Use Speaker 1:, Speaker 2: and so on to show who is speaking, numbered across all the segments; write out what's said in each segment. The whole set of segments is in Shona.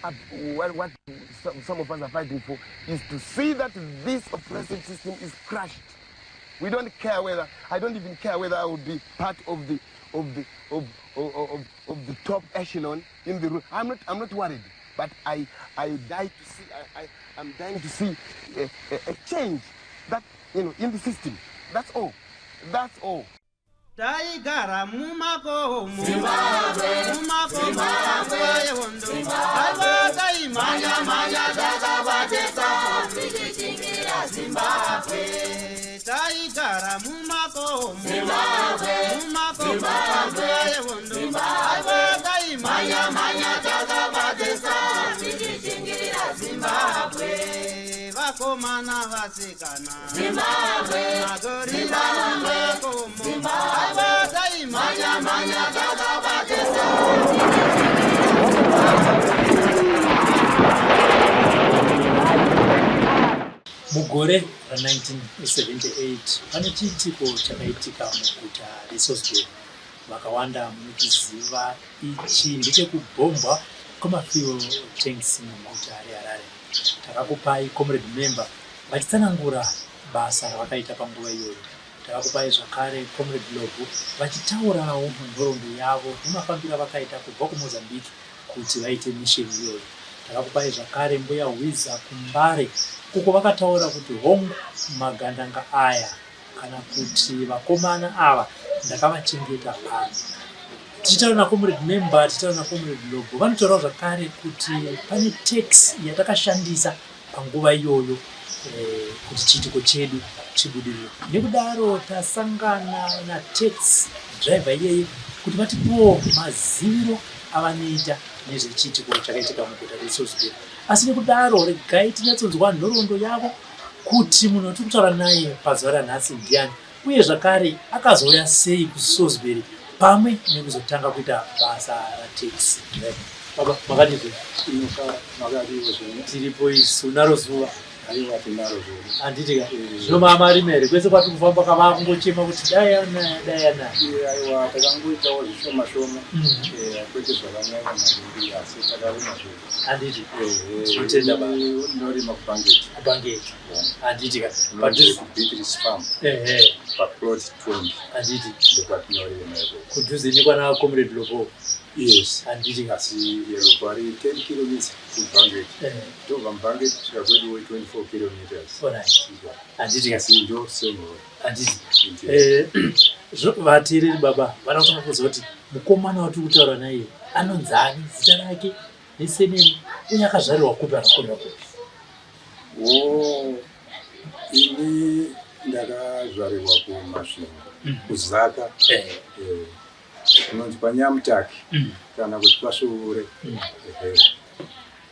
Speaker 1: are, what some of us are fighting for is to see that this oppressive system is crushed. We don't care whether, I don't even care whether I will be part of the, of the, of the top echelon in the room. I'm not worried, but I die to see, I'm dying to see a change in the system. That's all. That's all.
Speaker 2: Taigara mumakomo, mumakomo panguva yehondo. Aiwa, taimhanya mhanya takabatesa
Speaker 3: tichichingira Zimbabwe.
Speaker 2: Taigara mumakomo, mumakomo panguva yehondo. Aiwa, taimhanya mhanya
Speaker 3: takabatesa tichichingira Zimbabwe.
Speaker 2: Vakomana, vasikana,
Speaker 3: Zimbabwe.
Speaker 2: Magorira mumakomo. Aiwa, taimhanya mhanya
Speaker 3: takabatesa.
Speaker 4: Mugore ra1978 pane chiitiko chakaitika muguta reSalisbury. Vakawanda munochiziva. Ichi ndechekubhombwa kwemafuel tanks muguta reHarare. Takakupai Comrade Member vachitsanangura basa ravakaita panguva iyoyo. Takakupai zvakare Comrade Lobo vachitaurawo nhoroondo yavo nemafambiro avakaita kubva kuMozambique kuti vaite mission iyoyo. Takakupai zvakare Mbuya Hwiza kuMbare uko vakataura kuti hongu, magandanga aya kana kuti vakomana ava ndakavachengeta pano. Tichitaura naComrade Member, tichitaura naComrade Lobo, vanotaurawo zvakare kuti pane taxi yatakashandisa panguva iyoyo kuti chiitiko chedu chibudirire. Nekudaro tasangana nataxi driver iyeye kuti vatipewo maziviro avanoita nezvechiitiko chakaitika muguta reSalisbury. Asi nekudaro regai tinyatsonzwa nhoroondo yavo kuti munhu watiri kutaura naye pazuva ranhasi ndiani, uye zvakare akazouya sei kuSalisbury pamwe nekuzotanga kuita basa rataxi driver. Baba, makadizve?
Speaker 5: Makadiwo zvenyu?
Speaker 4: Tiripo isu, naro zuva.
Speaker 5: Aiwa, tinaro zvedu.
Speaker 4: Handiti ka? Zvino maamarima here? Kwese kwatiri kufamba kavaa kungochema kuti dai anaya, dai anaya.
Speaker 5: Aiwa, takangoitawo zvishoma shoma, kwete zvakanyanya maningi, asi takarima zvedu.
Speaker 4: Handiti? Tinotenda baba.
Speaker 5: Norima kuBanket.
Speaker 4: KuBanket, handiti ka?
Speaker 5: Padhuze kuBeatrice Farm. Paplot 20.
Speaker 4: Handiti?
Speaker 5: Ndokwatinorima ikoko.
Speaker 4: Kudhuze nekwana Comrade Lobo?
Speaker 5: Yes.
Speaker 4: Handiti ka?
Speaker 5: Asi Lobo ari 10 kilometers kuBanket. Tobva muBanket kusvika kwedu 24 kilometers.
Speaker 4: Alright, handiti ka?
Speaker 5: Asi ndo same road.
Speaker 4: Handiti? Vateereri, baba vada kutanga kuziva kuti mukomana watiri kutaura naye anonzani, zita rake nesurname, uye akazvarirwa kupi, akakurira kupi?
Speaker 5: Wo, ini ndakazvarirwa kuMasvingo, kuZaka, kunonzi kwaNyamutaki kana kuti kwaSvuvure. Ehe.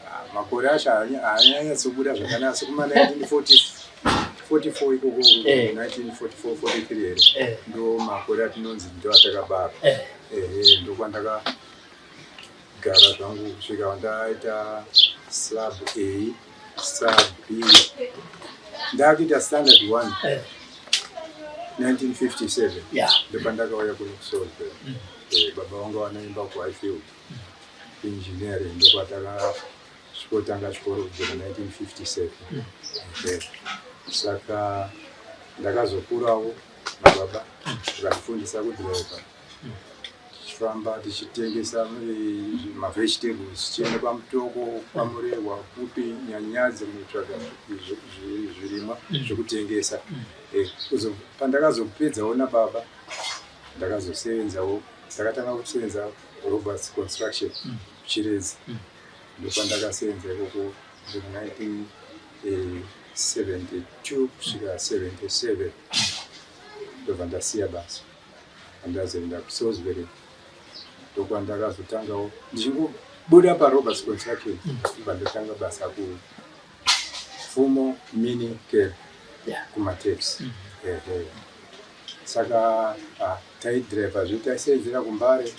Speaker 5: Ah, makore acho haanyanyatsobuda zvakanaka, asi kuma 1944 ikoko, 1944 43 here, ndo makore atinonzi ndo atakabarwa. Ehe, ndokwandakagara zvangu kusvika ndaita sub A, sub B. Ndakuita standard one 1957, ndopandakauya kuno kuSalisbury. Baba vangu vanoimba kuHighfield Engineering, ndokwatakasvikotanga chikoro kubvira 1957. Ehe. Saka ndakazokurawo nababa, vakandifundisa kudhiraivha, tichifamba tichitengesa mavegetables, tichienda kwaMutoko, kwaMurehwa, kupi, Nyanyadzi, kunotsvaga zvirimwa zvekutengesa. Pandakazopedzawo nababa, ndakazosevenzawo, ndakatanga kusevenza Roberts Construction Chiredzi. Ndokwandakasevenza ikoko mu 1972 kusvika 77, ndobva ndasiya basa, andazoenda kuSalisbury. Ndokwandakazotangawo, ndichingobuda paRoberts Construction, ndobva ndatanga basa kuFumo Mini Cab, kumaTaxi. Ehe, saka taidhiraivha zve, taisenzera kuMbare,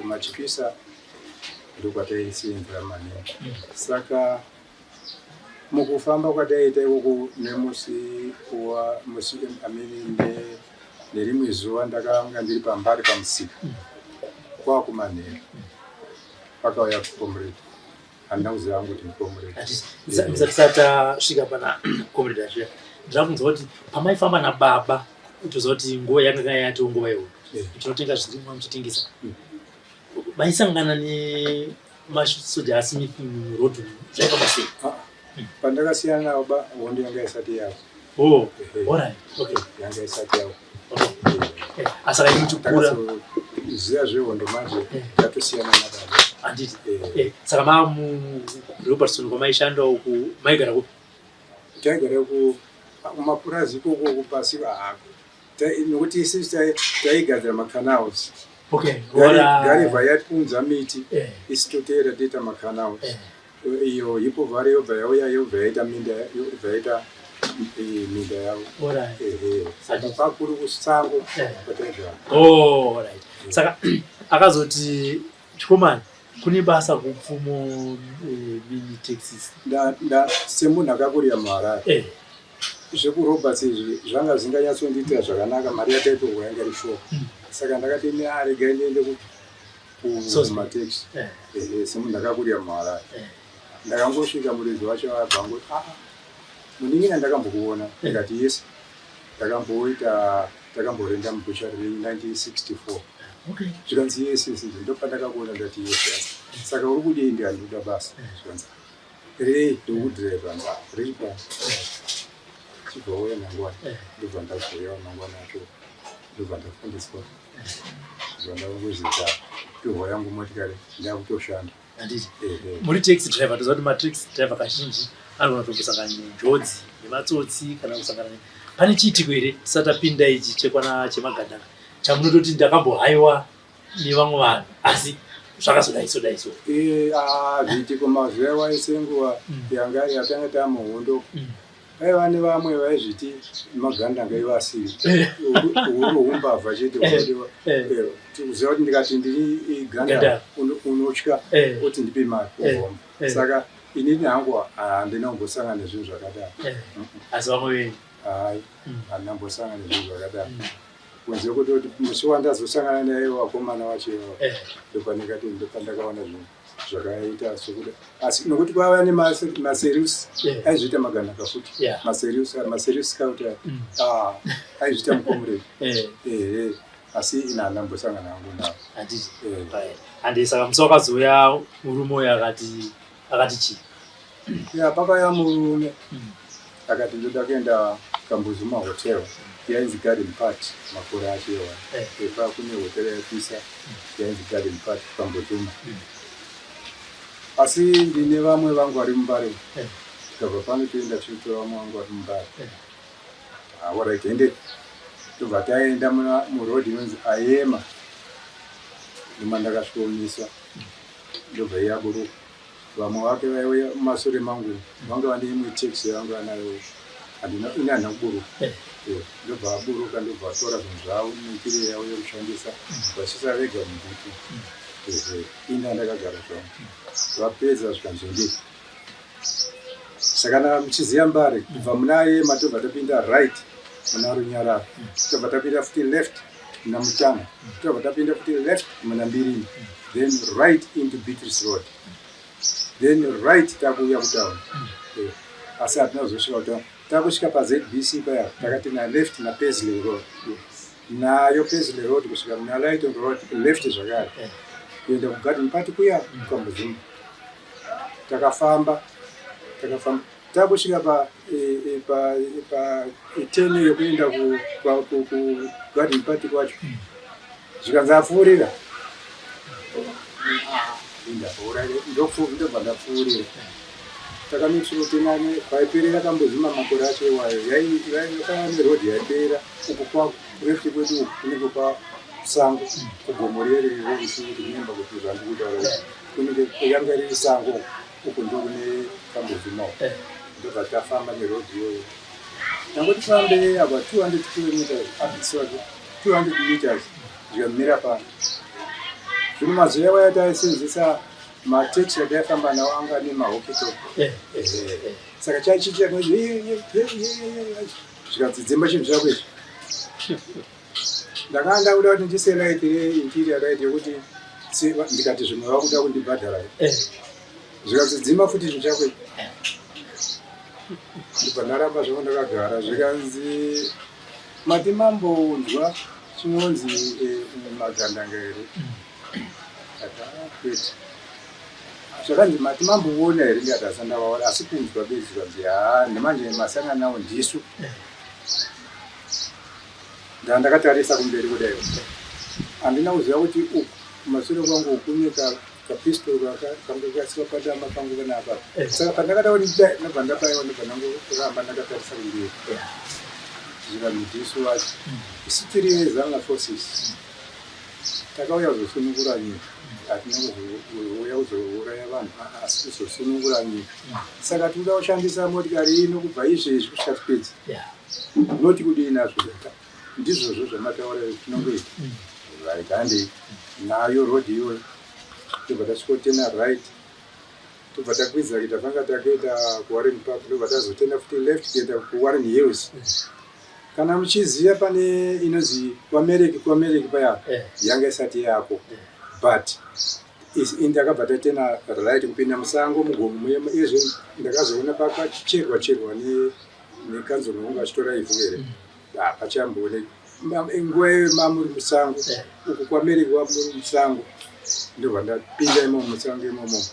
Speaker 5: Machipisa, ndokwataisenzera maningi. Saka mukufamba kwataiita ikoko, nemusi wa musi, I mean, nerimwe zuva ndakanga ndiri paMbare pamusika, kwakumanheru, pakauya comrade. Handina kuziva hangu kuti ndicomrade.
Speaker 4: Musati tasvika pana comrade Ashira, ndinoda kunzwa kuti pamaifamba nababa, toziva kuti nguva yakanga yatoo nguva yehondo, muchinotenga zvirimwa muchitengesa, maisangana nemasoja aSmith muroad, zvaifamba sei?
Speaker 5: Ah, pandakasiyana navo ba, hondo yanga isati yavo.
Speaker 4: Oh, alright, okay.
Speaker 5: Yanga isati yavo.
Speaker 4: Okay. Asi imi muchikura,
Speaker 5: ziya zvehondo manje tatosiyana nababa.
Speaker 4: Handiti? Saka mamuRobertson kwamaishanda uku, maigara kupi?
Speaker 5: Taigara kumapurazi ikoko pasi nokuti isusu taigadzira macanals. Garivha yatiunza miti, isu toteera toita macanals. Iyo Hippo Valley yobva yauya, yobva yaita minda, yobva yaita minda yavo. Ehe, saka pakuri kusango kwataigara.
Speaker 4: Oh, alright. Saka akazoti, "Chikomana, kune basa kuPfumo Mini Taxis."
Speaker 5: Semunhu akakurira muHarare, zvekuRoberts izvi zvanga zvinganyatsondiitira zvakanaka. Mari yataitorwa yanga iri shoma, saka ndakati regai ndiende kumateksi. Ehe, semunhu akakurira muHarare, ndakangosvika, muridzi wacho abva angoti, "Aa, munin'ina, ndakambokuona." Ndikati, "Yes, ndakamboita, takamborenda mubutchery renyu 1964." Zvikanzi, Yes, ndopandakakuona." Ndati, Yes." "Saka uri kudii?" Ndikati, "Ndikuda basa." Zvikanzi, "Rei?" "Ndokudhiraivha." "Ripa, chibva uya mangwana." Ndobva ndazouya mangwana acho, ndobva ndafundiswa, ndobva ndakungozoita pihwa yangu motikari, ndakutoshanda.
Speaker 4: Handiti muri taxi driver? Toziva kuti mataxi driver kazhinji anogona kutombosangana nenjodzi nematsotsi kana kusangana pane chiitiko here, tisati tapinda ichi chekwana chemagandanga, chamunototi ndakambohaiwa nevamwe vanhu asi zvakazodai so dai so?
Speaker 5: Ah, zviitiko mazuva iwayo, senguva yanga yatanga tamuhondo, vaiva nevamwe vaizviti magandanga, ivo asiri. Uhuru humbavha chete hunodiwa. Kuziva kuti ndikati ndiri ganda,
Speaker 4: Gandanga.
Speaker 5: Unotya kuti ndipe mari, ugomba. Saka inini hangu handina kumbosangana nezvinhu zvakadaro.
Speaker 4: Asi vamwe venyu?
Speaker 5: Hai, handina kumbosangana nezvinhu zvakadaro, kunze kutoti musi wandazosangana naye, vakomana vacho ivavo, ndopandikati ndopandakaona zvinhu zvakaita sokuda. Asi nokuti kwava nemaserious aizviita magandanga futi, maserious scout aya. Ah, aizviita mucomrade. Ehe, asi ini handina kumbosangana hangu navo.
Speaker 4: Handiti? Handi, saka musi wakazouya murume uyu akati chii?
Speaker 5: Ya, pakauya murume akati, "Ndoda kuenda Kambuzuma Hotel." Yainzi Garden Party makore acho iwayo. Pa kune hotera yaipisa yainzi Garden Party Kambuzuma. "Asi ndine vamwe vangu vari muMbare." Tikabva pano toenda tichitora vamwe vangu vari muMbare. Alright, ende tobva taenda muroad inonzi Ayema, ndoma ndakasvikomiswa, ndobva iye aburuka. Vamwe vake vaiuya mumasure mangu, vanga vane imwe taxi yavanga vanayo. Handina, ini handina kuburuka. Ndobva aburuka, ndobva atora zvinhu zvavo netire yavo yekushandisa, vachisa vega muboot. Ehe, ini ndakagara zvangu. Vapedza zvikanzi, "Saka kana muchiziva Mbare, kubva muna Ayema tobva tapinda right muna Runyararo, tobva tapinda futi left muna Mutanga, tobva tapinda futi left muna Mbirini, then right into Beatrice Road, then right takuuya kutauni." Asi hatina kuzosvika kutauni. Takusvika paZBC paya, takati na left naPaisley Road, nayo Paisley Road kusvika muna Lighton Road, left zvakare kuenda kuGarden Party kuya kuKambuzuma. Takafamba, takafamba, takusvika pa pa pa turn yekuenda kuGarden Party kwacho, zvikanzi, "Apfuurira." Ndobva ndapfuurira. Takanotsvinotenane paiperera Kambuzuma makore acho iwayo, yaifana neroad yaipera uku kwa left kwedu uku kunenge kwasango, kugomo rere remember kuti zvandikutaura, kunenge yanga riri sango uku, ndokune Kambuzuma uku. Ndobva tafamba neroad iyoyo. Tangoti fambe apa 200 kilometers, sorry, 200 meters, zvikamira pano. Zvino mazuva iwayo taisenzesa mataxi ataifamba nawo, anga nemahawkie-talkie. Saka chaichiita zvikanzi, "Dzimba chinhu chako izvi." Ndakanga ndakuda kuti ndise light reinterior light yekuti ndikati zvimwe vakuda kundibhadhara. Zvikanzi dzima futi chinhu chako ichi. Ndibva ndaramba zvangu ndakagara. Zvikanzi mati mambounzwa chinonzi magandanga here? Ndati ah, kwete. Zvakanzi mati mamboona here? Ndikati asati ndavaona asi kunzwa bedzi. Zvikanzi haa nemanje masangana nawo ndisu. Ndandakatarisa kumberi kudai handina kuziva kuti uku kumashure kwangu kune kapistol kanga kaiswa padama pangu panapa. Saka pandakada kuti ndidai ndobva ndabaiwa ndobva ndangoramba ndakatarisa kumberi. Zvikanzi ndisu wacho isu tiri veZanla Forces takauya kuzosunungura nyika, hatina kuzouya kuzouraya vanhu asi kuzosunungura nyika. Saka tinoda kushandisa motikari ino kubva izvezvi kusvika tipedze. Unoti kudii nazvo? Ndizvozvo zvamataura tinongoita. Right, handei nayo road iyoyo. Tobva tasvikotena right, tobva takwidza kuita fanga takuenda kuWarren Park, ndobva tazotena futi left kuenda kuWarren Hills. Kana muchiziva pane inonzi kwaMereki, kwaMereki paya yanga isati yako, but ndakabva tatena right kupinda musango mugomo muye. Izvo ndakazoona pakacherwa cherwa nekanzuro vangu vachitora ivhu here, hapachambooneki. Nguva iyoyo mamuri musango uku kwaMereki wamuri musango, ndobva ndapinda imomo musango imomo,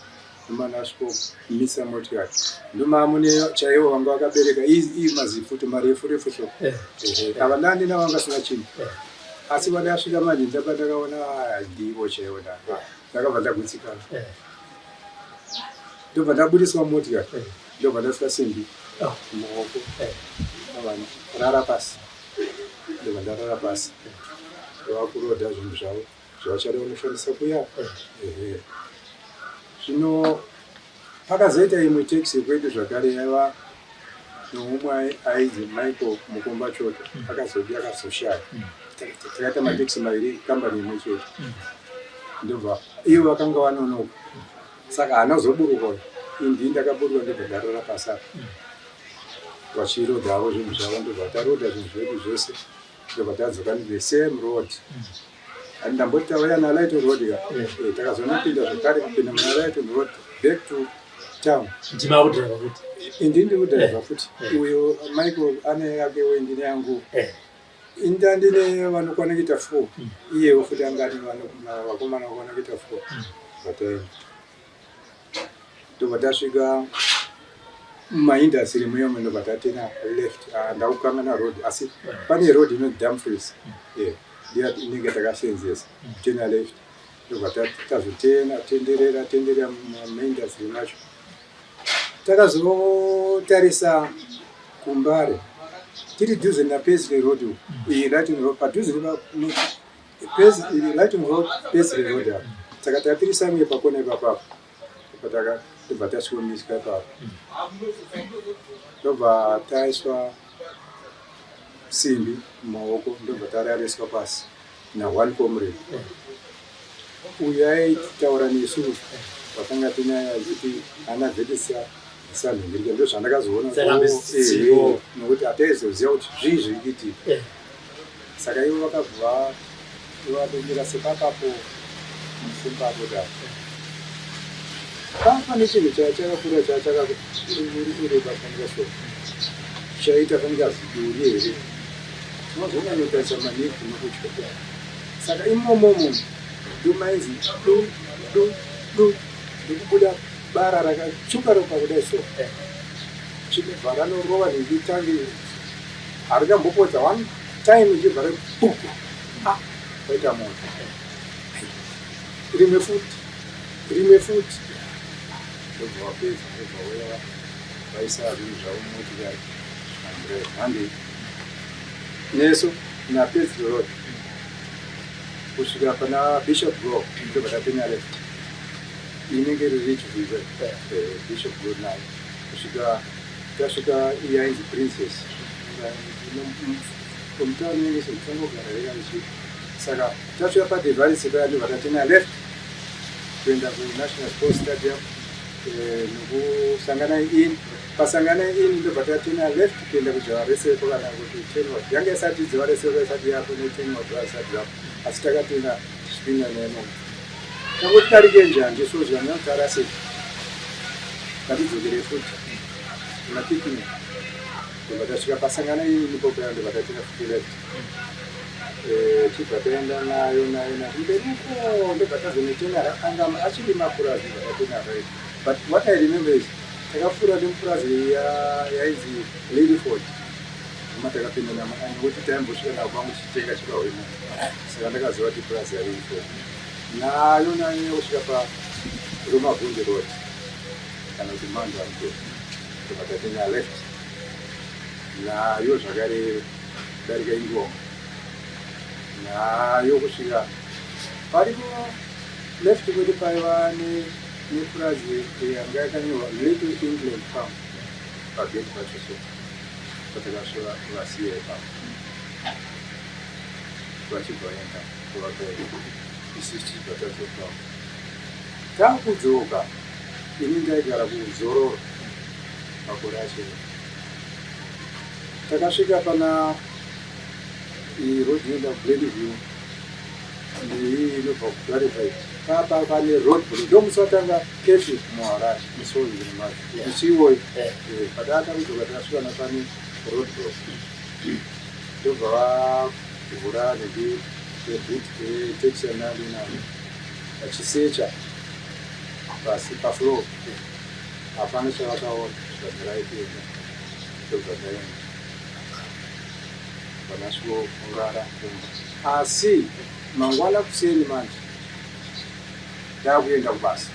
Speaker 5: ndobva ndasvikomisa motikari, ndomamune chaivo vanga vakabereka ii mazifuto marefu refu so. Ava ndandina vanga vasina chinhu, asi vandasvika manje ndaba ndakaona ndivo chaivo, ndakabva ndagutsikana, ndobva ndabudiswa motikari, ndobva ndasvika simbi mumaoko, rara pasi, ndobva ndarara pasi, vakurodha zvinhu zvavo zvavachada kunoshandisa kuya. Ehe, zvino pakazoita imwe taxi kwedu zvakare yaiva noumwe ainzi Michael Mukomba Choto, akazodi akazoshaya. Takaita mataxi maviri, kambani imwe chete. Ndobva ivo vakanga vanonoka, saka haana kuzoburuka uyu, indii ndakaburuka, ndobva ndarara pasi apa vachirodhawo zvinhu zvavo. Ndobva tarodha zvinhu zvedu zvese, ndobva tadzoka the same road. And ndamboti tauya naLighton Road ka, takazonopinda zvakare kupinda muna Lighton Road back to town.
Speaker 4: Ndima kudhiraivha futi?
Speaker 5: Indini ndiri kudhiraivha futi. Uyo Michael ane yakewo, indini yangu. Inda ndine vanokwana kuita four, iyewo futi anga ane vakomana vakwana kuita four. Vataenda, ndobva tasvika mumaindastry muyomo, ndobva tatena left. Ndakukangana road, asi pane road inonzi Dumfries, ndiyo inenge takasenzesa kutena left. Ndobva tazotena tenderera tenderera mumaindastry macho, takazotarisa kuMbare tiri dhuze naPaisley Road iyi, Lighton Road, padhuze Lighton Road, Paisley Road apa. Saka tatiri samwe pakona ipapapo, tobva tasvikomiswa ipapo, ndobva taiswa simbi mumaoko, ndobva tarariswa pasi naone comrade uyu aitaura nesu vakanga tinaye achiti ana vhetisa sanhingirika. Ndo zvandakazoona nokuti hataizoziva kuti zvii zviri kuitika. Saka ivo vakabva vatomira sepapapo mufumbapo da pane chinhu chakakura chakakureba fanika so chaita fanika ziduri here, tinozonyanyotarisa maningi nokutya. Saka imomomo ndomainzi du du du, ndokubuda bara rakatsvuka ropa kudai so, chinobva ranorova nemitangi, haringambopodza one time, ichibva repuku, ah, waita moto. Rimwe futi, rimwe futi, ndobva wapedza, ndobva uya vaisa zvinhu zvavo mumotikari, handei nesu naPaisley Road kusvika pana Bishop Go, ndobva tapinda left inenge iri Ridgeview, Bishop Go nayo kusvika tasvika iyainzi Princess komutauni inenge sezvitangogara rega ichi. Saka tasvika paDevaris paya, ndobva tatena left kuenda kuNational Sports Stadium, nokuSanganai Inn. PaSanganai Inn ndobva tatena left kuenda kuDzavareseko, kana kuti Tenward. Yanga isati Dzavareseko isati yapo neTenward vasati yapo, asi takatena tichipinda neimomo. Tangoti darike njanji sozvana tarasika. Ngatidzokere futi kuna picnic. Ndobva tasvika pasangana iyi mikopo yayo, ndobva tatira futi left. Tibva taenda nayo nayo nayo mberi uko, ndobva tazonotena anga achiri mapurazi, ndobva tatena right. But what I remember is takapfuura nemupurazi yainzi Ladyford, kuma takapinda namo nokuti taimbosvika navo kwangu tichitenga chikaho imomo, saka ndakaziva kuti purazi yaLadyford. Nayo nayo kusvika pa Romavhunde Road kana kuti Mount Amto, ndobva tatena left nayo zvakare, kudarika ingoma nayo kusvika paripo left kwedu paiva nepurazi yanga yakanyorwa Little England Farm pagate pacho. So patakasvika vasiya ipapo, vachibva vaenda kwavakaenda, isu tichibva tadzokawo. Takudzoka, ini ndaigara kuZororo makore acho. Takasvika pana iyi road inoenda kuGlenview neiyi inobva kuGlarivide, papa pane road block. Ndomusi watanga curfew muHarare musi uyu nemacho, musi iwoyo. Pataka kudzoka takasvika napane road block, ndobva vavhura neboot yetaxi yandandinayo, vachisecha pasi pafloor, hapana chavakaona. Zvikadzarai kuenda, ndobva taenda vanasvikokurara kumba. Asi mangwana kuseni manje ndakuenda kubasa,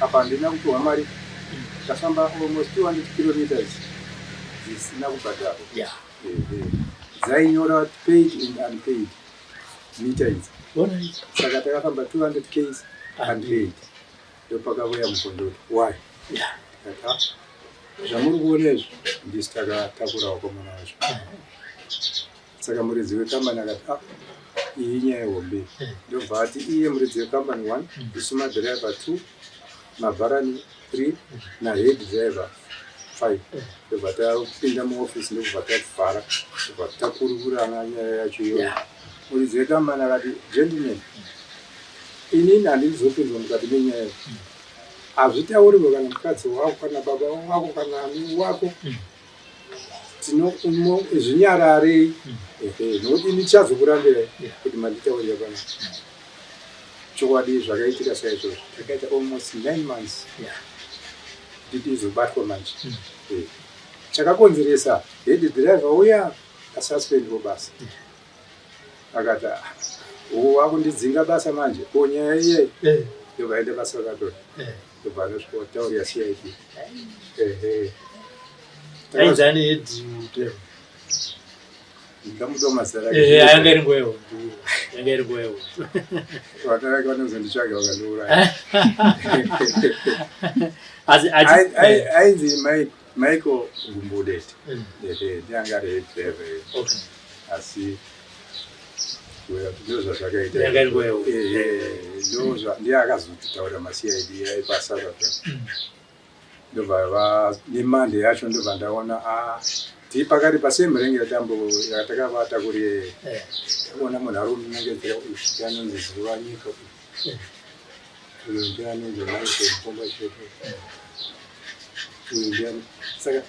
Speaker 5: apa handina kupiwa mari. Tafamba almost 200 kilometers dzisina kubhadharwa. Dzainyora paid and unpaid mita idzi. Saka takafamba 200 ks unpaid. Ndopakauya mubvunzo kuti why. Tikati, "Ah, zvamuri kuona izvi ndisi takatakura vakomana vacho." Saka muridzi wekambani akati, "Ah, iyi inyaya hombe." Ndobva ati iye muridzi wekambani one, isu madhiraivha two, mabharani three, nahead driver five. Ndobva tapinda muofisi, ndokubva tavhara, ndobva takurukurana nyaya yacho iyoyo. Muridzi wekambani akati, "Gentlemen, inini handizopinzwa mukati menyaya iyi. Hazvitaurirwe kana mukadzi wako, kana baba wako, kana ani wako. Zvinyararei, ehe, nokuti ini tichazokurambirai kuti manditaurira pana." Chokwadi zvakaitika saizvozvo. Takaita almost 9 months kuti tizobatwa manje. Chakakonzeresa, head driver uya asuspendwa basa. Akati, "Ah, uku wakundidzinga basa manje, ko nyaya iye?" Ndobva aenda basa rakatora, ndobva anosvika kutaurira CID, ehe.
Speaker 4: Ainzi ane head driver?
Speaker 5: Ndamuda mazita.
Speaker 4: Yanga iri nguva yehondo, yanga iri nguva yehondo.
Speaker 5: Vana vake vanozonditsvaga vakandiuraya.
Speaker 4: Asi
Speaker 5: Ainzi Michael Gumbudete. Ehe, ndianga ari head driver. Asi ndo zvazvakaita.
Speaker 4: Yanga iri nguva yehondo.
Speaker 5: Ehe, ndiye akazotaura maCID aipasaka. Ndobva nemande yacho ndobva ndaona, ah, tiri pakati pasame rank yatambo yatakavata kuri. Takaona munhu ari kundinongedzera, uyu ndianonzi Zuva Nyika, uyu uyu ndianonzi Michael Mukomba Cheto, uyu ndiani. Saka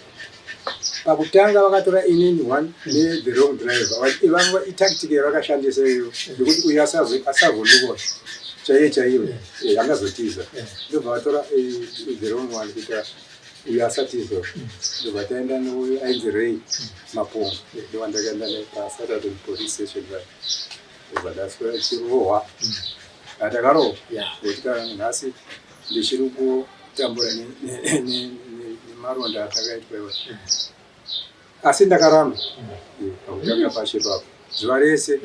Speaker 5: pakutanga vakatora inini one nethe wrong driver. Vanga itactic yavakashandisa iyo yekuti uyu asavhunduka chaiye chaiyo angazotiza. Ndobva vatora the wrong one kuita uyu asatiza. Ndobva taenda neuyu ainzi Ray Maponga, ndowandakaenda naye paSaturday police station paya. Ndobva ndaswera chirohwa, atakarohwa nekuti kana nhasi ndichiri kutambura nemaronda atakaitwa iwa. Asi ndakaramba pakutanga pashe papo zuva rese.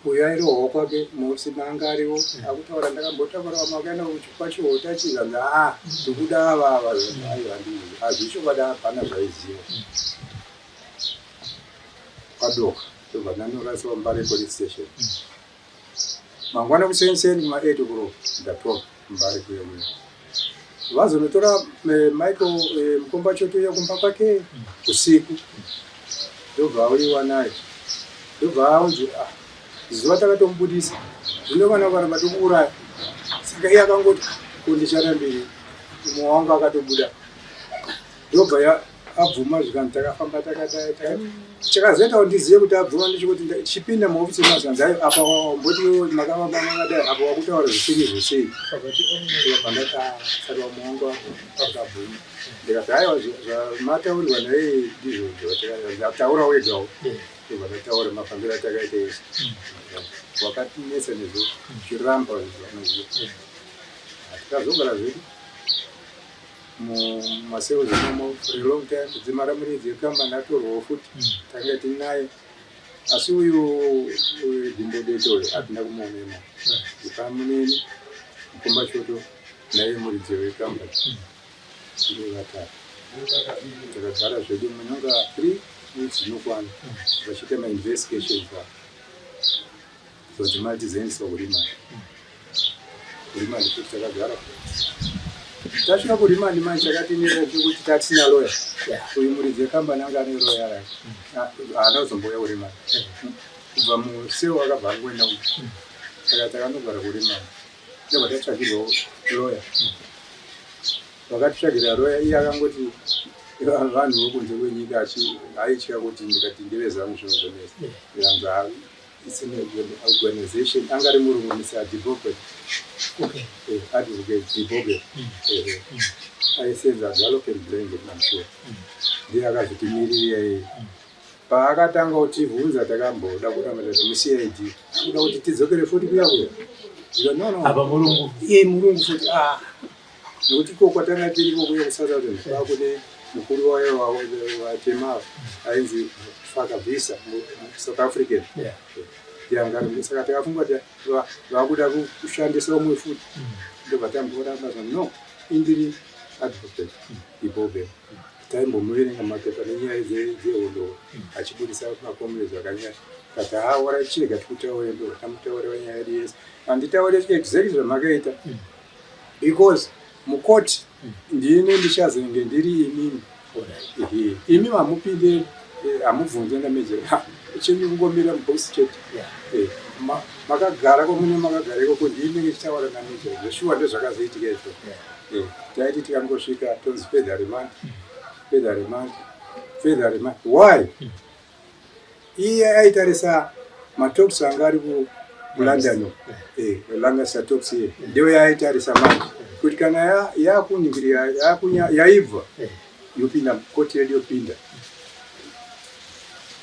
Speaker 5: Uyu airohwa kwake musi manga ariwo akutaura, ndakambotaura vamwe vakaenda kwachihota chikanzi, "Aa, ndikuda ava ava." Aiwa, hazvichokwadi, hapana zvaiziva. Kwadoka ndobva ndanoraswa Mbare police station. Mangwana kuseniseni kuma 8 o'clock ndatora Mbare kuya kuya. Vazonotora Michael Mukomba Chotoya kumba kwake usiku, ndobva auyiwa naye, ndobva aunzi, "Ah, zuva takatomubudisa, zvino vana varamba tokuuraya." Saka iye akangoti, "Ko ndicharambirei?" Umwe wangu akatobuda ndobva abvuma zvikanzi takafamba takadai. Chakazoita kuti ndizive kuti abvuma ndechekuti ndichipinda muofisi mazvanzi ayo apa mboti makavamba makadai apa wakutaura zvisiri izvo sei. Ndikabva ndati ah, saka umwe wangu akabvuma. Ndikati aiwa, zvamataurirwa naye ndizvo zvataura wegawo. Ndobva ndataura mafambiro atakaita ese. Wakatinetsa nezvo chiramba zvanoziva. Takazogara zvedu mumasales imomo for a long time. Dzimara muridzi wekambani atorwawo futi, tanga tinaye, asi uyu gumbo dete uyu hatina kumuona imomo. Ipamuneni mukomba choto naye muridzi wekambani ndivo vatatu. Takagara zvedu munonga 3 weeks zvinokwana vachiita mainvestigations avo. So dzimari tizoendeswa kuremand. Kuremand futi takagara. Tasvika kuremand manje chakatinetsa chekuti tatisina lawyer. Uyu muridzi wekambani anga ane lawyer rake, haana kuzombouya kuremand. Kubva museo akabva angoenda ku saka takanogara kuremand. Ndobva tatsvagirwawo lawyer. Vakatitsvagira lawyer, iye akangoti vanhu vokunze kwenyika, aitya kuti ndikati ndeveZANU zvinhu zvonetsa. Yanzi it's an organization, anga ari murungu, Mr Dibobet. Advocate Dibobet aisenza Galop and Blanket, I'm sure ndiye akazotimiririra iye. Paakatanga kutibvunza takamboda kuramba, tati muCID kuda kuti tidzokere futi kuya kuya. Ndika no no.
Speaker 4: Apa murungu?
Speaker 5: Iye murungu futi, ah, nekuti iko kwatanga tiriko kuya kuSouth Africa kwakune mukuru wayo watema ainzi Fakavisa, South African. Yanga saka takafunga kuti vakuda kushandisa umwe futi. Ndobva tamboramba, no, indiri advocate Ibobe, taimbomuverenga mapepa nenyaya dzehondo achibudisa macomrades akanyanya. Kati haora chirega tikutaure. Ndo tamutaurira nyaya yedu yese. Handitaure exactly zvamakaita because mukoti ndini ndichazenge ndiri imimi. Ehe, imi hamupinde, hamubvunze namajor, chenyu kungomira mubox chete. Makagara kwamune makagara ikoko, ndini ndichitaura namajor zveshuwa. Ndozvakazoitika izvo. Taiti tikangosvika tonzi further remand, further remand, further remand. Why? Iye aitarisa matalks anga ari kuLondon, Lancaster talks. Iye ndiyo yaaitarisa manje kuti kana yakuningirira yaibva yopinda koti yedu yopinda.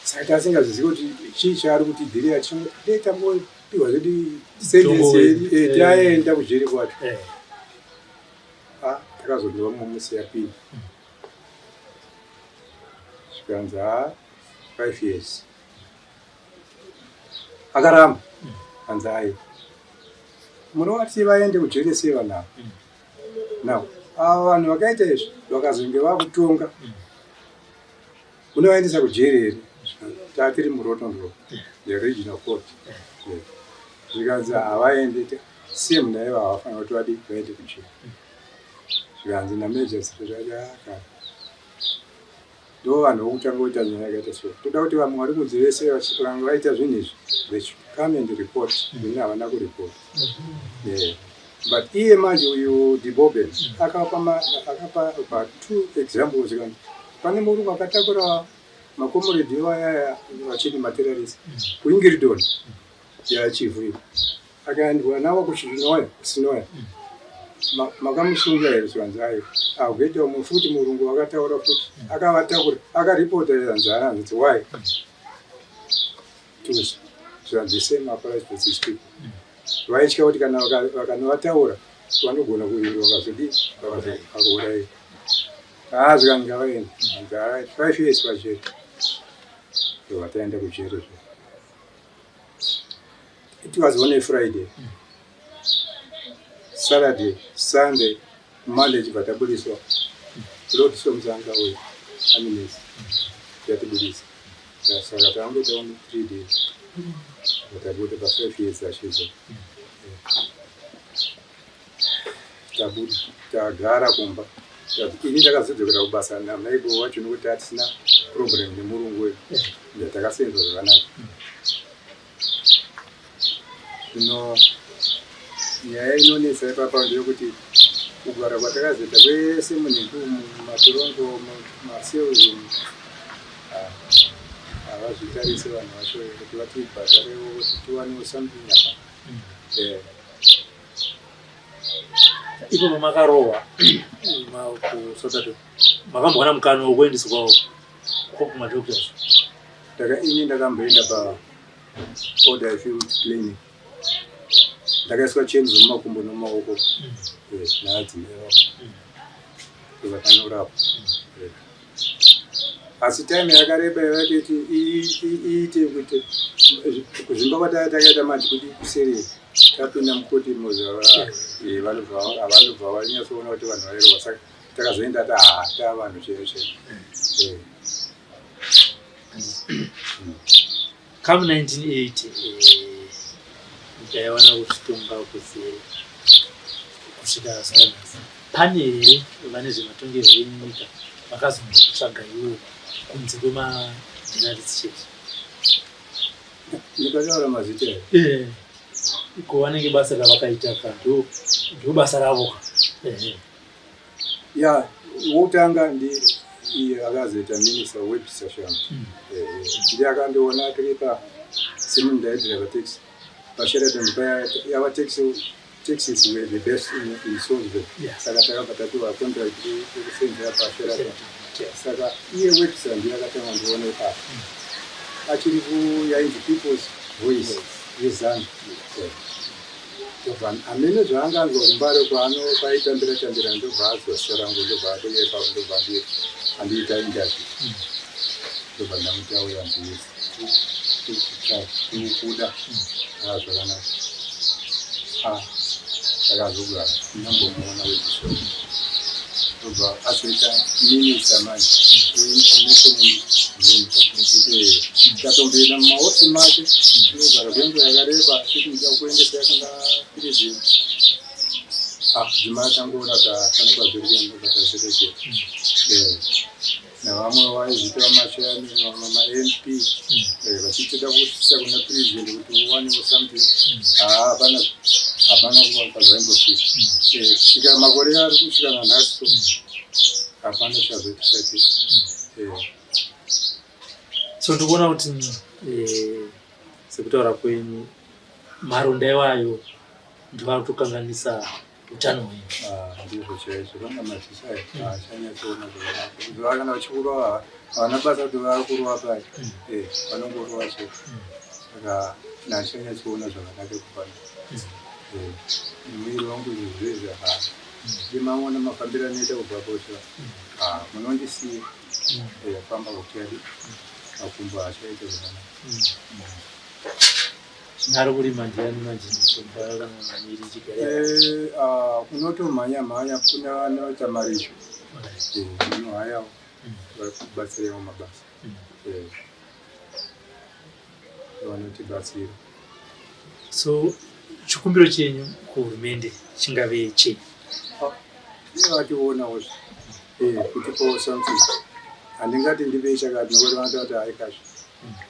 Speaker 5: Saka tasingazivi kuti chii chaari kutidhirira. Dei tambopiwa zvedu sentence yedu, taenda kujeri kwacho. Ah, takazonzwa mumwe musi yapinda, zvikanzi ha, 5 years. Akaramba, anzi ai, munovati vaende kujeri sei vanhu ava? Now ava vanhu vakaita izvi vakazonge vakutonga, munovaendesa kujeri here? Tatiri muRotten Row, the regional court. Zvikanzi havaendi, same naivo havafanira kuti vadi vaende kujeri. Zvikanzi namajor aka ndo vanhu vokutanga kuita nyaya yakaita so. Toda kuti vamwe vari kunze vese vanga vaita zvinhu izvi, they should come and report. Ini havana kuripota. Yeah. But iye manje uyu Deboben akapa about two examples. Kana pane murungu akatakura macomrade vayaya vachiti materrorist kuIngridon yaChivhu iyo, akaendwa navo kuSinoya. Sinoya makamusunga here? Zvanzi ayo akuita umwe futi murungu vakataura futi akavatakura, akaripota. Zvanzi anzi why tuzi? Zvanzi same applies to these people. Vaitya kuti kana vakanovataura vanogona kuindwa, vakazodii, vakauraiwa. Haa, zvikanzi ngavaende. Anzi alright, 5 years pajeri. Ndobva kujeri zve. It was on a Friday, Saturday, Sunday, Monday chibva tabudiswa. Lord Somzanga uyu amines yatibudisa. Saka tangoita only 3 days, tabuda pa5 years achizo. Tabuda, tagara kumba. Ini ndakazodzokera kubasa namaibo wacho nokuti hatisina problem nemurungu uyu, takasenza zvakanaka. Zvino nyaya inonetsa ipapa ndeyekuti Kugara kwatakazoita kwese munhingi umu, mumatorongo, mumacells umu, ah, havazvitarise vanhu vacho kuti vatibhadharewo kuti tiwanewo something apa.
Speaker 4: Ipo pamakarohwa kuSouth Africa, makambowana mukana wekuendeswawo kumadoctors?
Speaker 5: Ini ndakamboenda pa Oldfield Clinic, ndakaiswa chains mumakumbo nomumaoko naadzimai vavo vakanorapwa. Asi time yakareba yavatoti iite kuti kuzvimba kwatanga takaita manje kuti kuserere, tapinda mukoti vanobva vanyatsoona kuti vanhu vairohwa. Saka takazoenda ta vanhu chaivo chaivo.
Speaker 4: Come 1980, nyika yawana kuzvitonga kuzere kusvika zuva nhasi, pane here vane zvematongerwo enyika vakazombokutsvaga iwo kunze kwemajournalist chete?
Speaker 5: Ndikataura mazita here?
Speaker 4: Iko vanenge basa ravakaita ka, ndo basa ravo ka.
Speaker 5: Ya, wokutanga ndi iye akazoita Minister Webster Shamu. Ndiye akandiona tiri pa simu, ndaidriva taxi paSheraton paya. Our taxis were the best in Salisbury. Saka takabva tapiwa contract yekusenzera paSheraton. Saka iye Webster ndiye akatanga ndiona ipapo, achiri kuyainzi People's Voice yeZANU. Ndobva amene zvaanganzwa kuMbare kwaano kwaitambira tambira, ndobva azwa zita rangu, ndobva atouya ipapo, ndobva andiita interview, ndobva ndamuti auya ndikuda. Zvakanaka. Takazogara ndinambomuona Webster, ndobva azoita minister manje wenational. Tatomboenda mumahofisi make, tinogara kwenguva yakareba titi ndida kuendesa kuna president. Dzimai tangoona kuti hapana kwazviri kuenda, ndobva taziregera. Navamwe vaizvita vamachairman, vamwe maMP, vachitida kusvitsa kuna president kuti uwanewo something. Haa, hapana, hapana kwazvaimbosvika. Kusvika makore ari kusvika nanhasi, so hapana chazotisati.
Speaker 4: So ndikuona kuti sekutaura kwenyu, maronda iwayo ndiwo ari kutokanganisa utano hwenyu.
Speaker 5: Ah, ndizvo chaizvo. Vanga maziso aya haachanyatsoona zvakanaka. Kuti kana vachikurova havana basa kuti vakurova pai, vanongorova chete. Saka nachanyatsoona zvakanaka kupano. Muviri wangu izvi zvezvi ha ndimaona mafambiro anoita kubva posha, munondisiya famba kutyadi, makumbo haachaita zvakanaka.
Speaker 4: Ari kurima ndiani manje mishonga kana miri ichigara?
Speaker 5: Unotomhanya mhanya, kuna vanoita maricho, unohayawo vari kubatsirewo mabasa, vanotibatsira.
Speaker 4: So chikumbiro chenyu kuhurumende chingave chei?
Speaker 5: Vationawo kutipawo something. Handingati ndipei chakati, nokuti vanoita kuti haikazvi,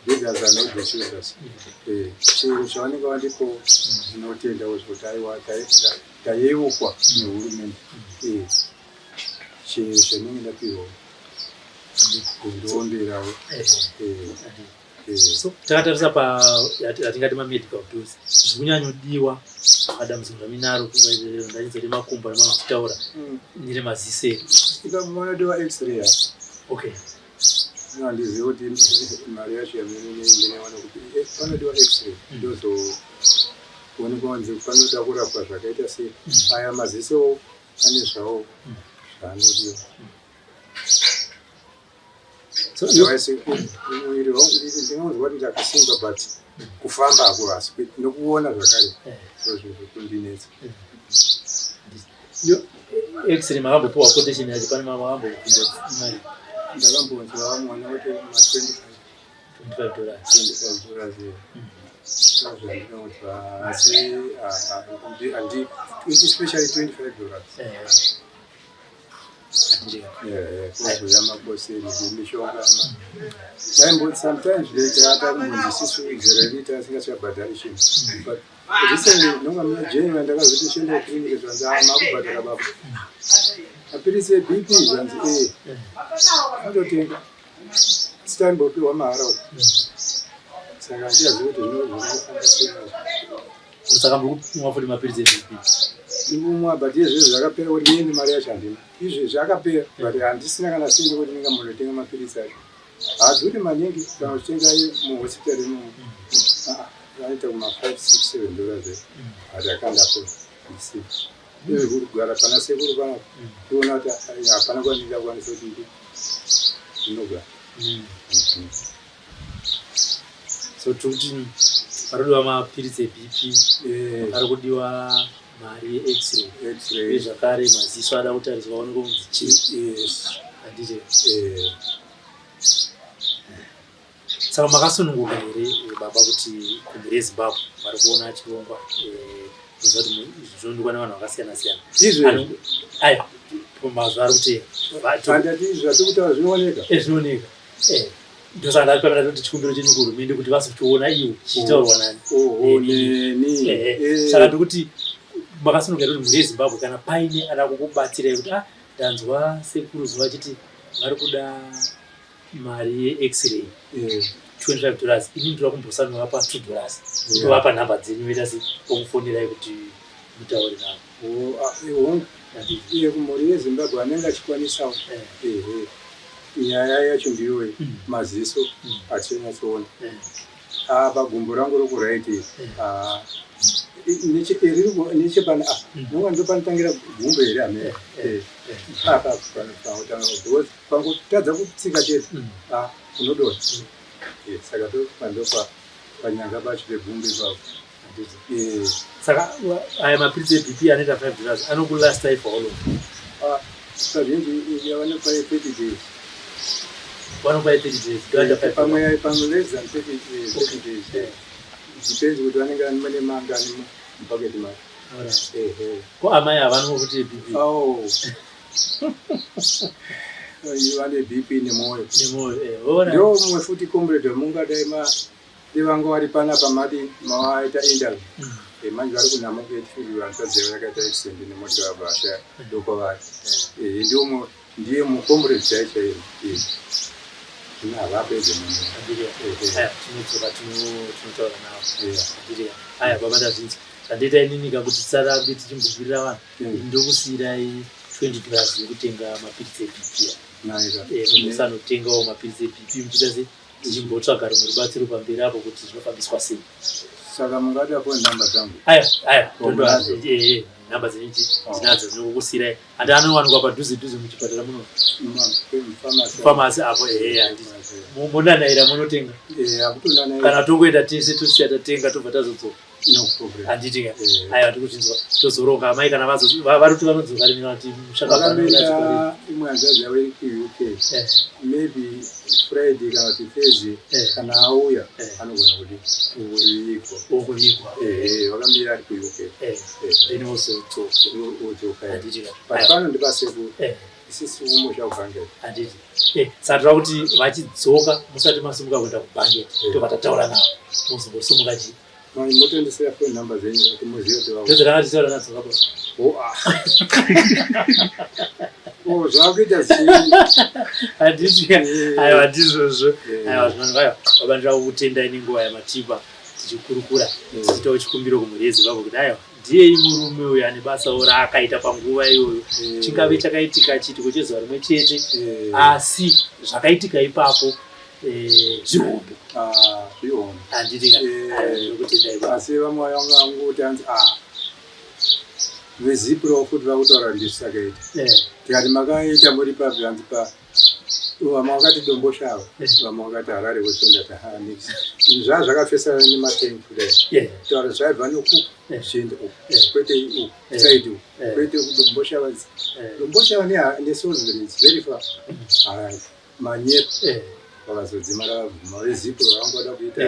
Speaker 5: beggars are not the choosers. Chero chavanenge vandipowo ndinotendawo zvekuti aiwa, tayeukwa nehurumende. Chero chandinenge ndapiwawo ndoomberawo.
Speaker 4: So takatarisa pa yatingati mamedical bills, zviri kunyanyodiwa padambudziko raminaro, ndanyidza remakumbo ramamutaura neremaziso edu.
Speaker 5: Ipapo x-ray. Handizivi kuti mari yacho yamene kuti panodiwa x-ray, ndozoonekwa kunzi panoda kurapwa zvakaita sei. Aya maziso ane zvawo zvaanodiwa. Otherwise muviri wangu ndinonzwa kuti ndakasimba, but kufamba hakurasi nokuona zvakare ndozviri kundinetsa.
Speaker 4: X-ray makambopiwa quotation yacho? Pane makambopinda mari?
Speaker 5: Ndakambonzwa mwana kuti ma25.
Speaker 4: $25?
Speaker 5: $25 zvandinonzwa, asi handi, especially $25. Kuzouya maboseni nemishonga. Sometimes takumbonzi isisu zera rinoita asingachabhadhari chinhu, but Recently ndonga muna January ndakazoti ndichienda kuclinic zvanzi ah makubhadhara baba. Mapiritsi eBP zvanzi eh. Andotenga. Sitambopiwa mahara uko. Saka handichazivi kuti zvinofamba sei nazvo.
Speaker 4: Saka muri kumwa futi mapiritsi eBP?
Speaker 5: Ndikumwa but izvezvi zvakapera kuti nini mari yacho handina. Izvezvi akapera but handisina kana sendi kuti ndingambonotenga mapiritsi acho. Haadhuri maningi kana uchitenga muhospital imomo. Vanoita kuma 5 6 7 dollars but I can't afford ndisina. Izvi kugara pana sekuru panapa ndoona kuti hapana kwandingakwanisa kuti ndinogara.
Speaker 4: So tiri kuti parikudiwa mapiritsi eBP, pari kudiwa mari yeX-ray,
Speaker 5: X-ray.
Speaker 4: uye zvakare maziso ada kutariswa aonekwe kunzi chii.
Speaker 5: Yes.
Speaker 4: Handiti? Saka makasununguka here baba kuti kumhuri yeZimbabwe vari kuona chirongwa kuziva kuti izvi zvinoonekwa nevanhu vakasiyana siyana?
Speaker 5: Izvezvi?
Speaker 4: Aiwa, mazuva ari kuteera.
Speaker 5: Handati izvi zvatiri kutaura zvinooneka?
Speaker 4: Zvinooneka. Ndosaka ndapamira kuti chikumbiro chenyu kuhurumende kuti vazotoona iwo chichitaurwa nani.
Speaker 5: Oho, neni.
Speaker 4: Saka ndikuti makasununguka here kuti mhuri yeZimbabwe kana paine ada kukubatsirai kuti ah ndanzwa sekuru zuva achiti vari kuda mari yeX-ray 25 dollars, ini ndoda kumbosanovapa 2 dollars, ndovapa nhamba dzenyu voita se vokufonerai kuti mutaure navo?
Speaker 5: Hongu, iye kumhuri yeZimbabwe anenge achikwanisawo. Ehe, nyaya yacho ndiyoyi, maziso achinyatsoona apa gumbo rangu rokuright iri nechepano apa nonga ndopanotangira gumbo here amene apa panotanga because pangotadza kutsika chete unodonha. Saka ndopa panyanga pacho pegumbo ipapo.
Speaker 4: Saka aya mapiritsi eBP anoita 5 dollars anokulastai for how long?
Speaker 5: Kazhinji vanopa 30 days.
Speaker 4: Vanopa 30 days ndoaita 5?
Speaker 5: Pamwe pamwe less than 30 days. Depends kuti vanenge vane mangani mupaketi macho.
Speaker 4: Alright. Ko amai havanwa futi eBP?
Speaker 5: Oh. Vane BP nemwoyo.
Speaker 4: Nemwoyo.
Speaker 5: Ndo mumwe futi comrade wamungadai ma devanga vari panapa madi mawaita interview. Manje vari kunhamo kuEtfield, vanotadza vakaita accident nemota vabva vashaya, ndokwavari. Ndiwo ndiye mucomrade chai chaiyo. Zvino havapedze munhu.
Speaker 4: Aya tinodzoka tinotaura navo. Aya baba, ndazvinzwa. Zvandoita inini ka kuti tisarambe tichimbobirira vanhu, ndokusiyirai 20 dollars yekutenga mapiritsi eBP. Mumbosanotengawo mapiritsi eBP muchiita se tichimbotsvaga rimwe rubatsiro pamberi apo kuti zvinofambiswa sei.
Speaker 5: Saka mungada phone number dzangu?
Speaker 4: Aya aya, nhamba dzenyu ndinadzo, ndinokukusiyirai. Handi anowanikwa padhuze dhuze muchipatara muno? Famasi apo, ehe. Handiti munanaira munotenga? Kana tongoenda tese tosiya tatenga tobva tazodzoka.
Speaker 5: No problem.
Speaker 4: Handiti ka? Aiwa, ndikuchinzwa. Tozoronga amai kana vari kuti vanodzoka rini kana kuti
Speaker 5: mushaka? Imwe hanzvadzi yavo iri kuUK, maybe Friday kana kuti Thursday. Kana auya anogona kuti kuvigwa.
Speaker 4: Okuvigwa.
Speaker 5: Vakamira ari kuUK.
Speaker 4: Then wozodzoka.
Speaker 5: Odzoka.
Speaker 4: Handiti ka?
Speaker 5: But pano ndipasekuru, isisi kumusha kuBhanget.
Speaker 4: Handiti saka toda kuti vachidzoka musati masimuka kuenda kuBhanget, tobva tataura navo, mozombosimuka chii.
Speaker 5: Motondisira phone number dzenyu kuti muzive kuti
Speaker 4: Ndozvatanga tichitaura nadzo kapo.
Speaker 5: Oh, zvakuita chii?
Speaker 4: Handiti? Aiwa, ndizvozvo. Aiwa, zvinonga aiwa baba, ndinoda kukutendai nenguva yamatipa tichikurukura, tichiitawo chikumbiro kumhuri yeZimbabwe kuti aiwa, ndiyei murume uyu ane basawo raakaita panguva iyoyo. Chingave chakaitika chiitiko chezuva rimwe chete, asi zvakaitika ipapo zvihombe.
Speaker 5: Zvihombe.
Speaker 4: Handiti ka? Ndokutendai baba.
Speaker 5: Asi vamwe vanga vangoti hanzi a veZIPRA futi vakutaura kuti ndizvisakaita. Tikati makaita muri papi? Hanzi pa vamwe vakati Domboshava, vamwe vakati Harare West. Ha, nix, zvaa zvakafesana nematengi kudai. Taura zvaibva noku zvichienda uku, kwete uku side uku, kwete kuDomboshava. Domboshava neSalisbury is very far. Manyepo. Vakazodzimara vabvuma veZIPRA vangoda kuita